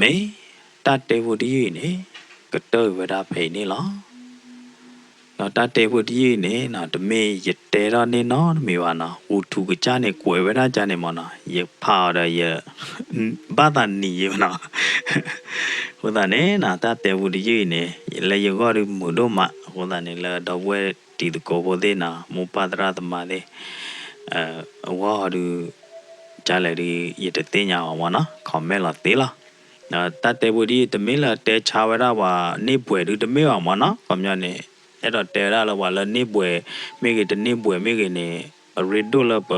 မ့ၢ်တၢ်တဲဖိတယုၢ်အံၤန့ၣ် ကတၢၢ်ဝဲဒၣ်ဖဲအံၤန့ၣ်လီၤ. ဒီးတၢ်တဲဖိတယုၢ်အံၤန့ၣ် တမ့ၢ်ယတဲထီၣ်န့ၢ်နီတမံၤဘၣ်နီၤ, ဝူၤထူကစၢ်န့ၣ်ကွဲးဝဲဒၣ်ကန့ၣ်မ့ၢ်နီၤ, ယဖးအီၤဒီးယ ဘၣ်သးနံၤယ့ၢ်ဘၣ်နီၤ. အဃိသတးန့ၣ် တၢ်တဲဖိတယုၢ်အံၤန့ၣ် လၢယဂီၢ်ဒုးမုာ်ဒိၣ်မး, အဃိသတးန့ၣ် လၢဒီပုၢ်ဝဲၢ်တံၤသကိးဖိသ့ၣ်နီၤ, မိၢ်ပၢ်သရၣ်သမါသ့ၣ် အဂီၢ်ဒုး ကလဲၣ်ဒုး ယတသ့ၣ်ညါအီၤမ့ၢ်နီၤ, comment လီၤသ့လီၤ. ဒီးတၢ်တဲဖိဒ်အံၤ တမ့ၢ်လၢတဲဆါဝဲဒၣ်ပှၤန့ၢ်ဘှဲးဒုးတမ့ၢ်ဘၣ်မ့ၢ်နီၤ, ခီပညီန့ၣ် အဲၣ်ဒိးတဲဝဲဒၣ်လၢပှၤလၢန့ၢ်ဘှဲးမ့ၢ်ဂ့ၤ တန့ၢ်ဘှဲးမ့ၢ်ဂ့ၤန့ၣ် အရ့ဒိၣ်လၢပ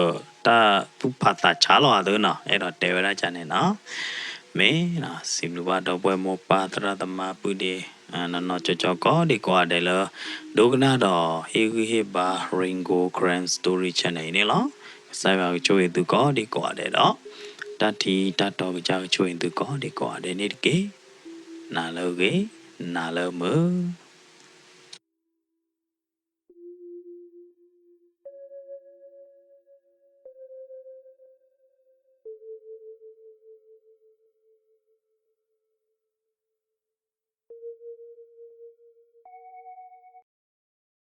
တၢ်သူၣ်ဖးသးဆးလီၤအသးနီၤ, အဲၣ်ဒိးတဲဝဲဒၣ်ကန့ၣ်နီၤ. မ့ၢ်နီၤ စံးဘျုးဘၣ်ဒီပုၢ်ဝဲၢ်မိၢ်ပၢ်သရၣ်သမါပုၢ်ဒ့ နီၢ်နီၢ်ကၠီကၠီကိးဒံကိးဂၤဒဲးလၢ ဒိကနၣ်ဒီးဟ့ၣ်ဂံၢ်ဟ့ၣ်ဘါ Rain Gold Karen Story Channel အံၤန့ၣ်လီၤ. ကစၢ်ယွၤကဆိၣ်ဂ့ၤသုကိးဒံကိးဂၤဒဲးဒီး တၢ်ထံတၢ်တီကစၢ်ကဆိၣ်ဂ့ၤသုကိးဒံကိးဂၤဒဲးန့ၣ်တက့ၢ်. နၤလၢအဂ့ၤ, နၤလၢမုာ်.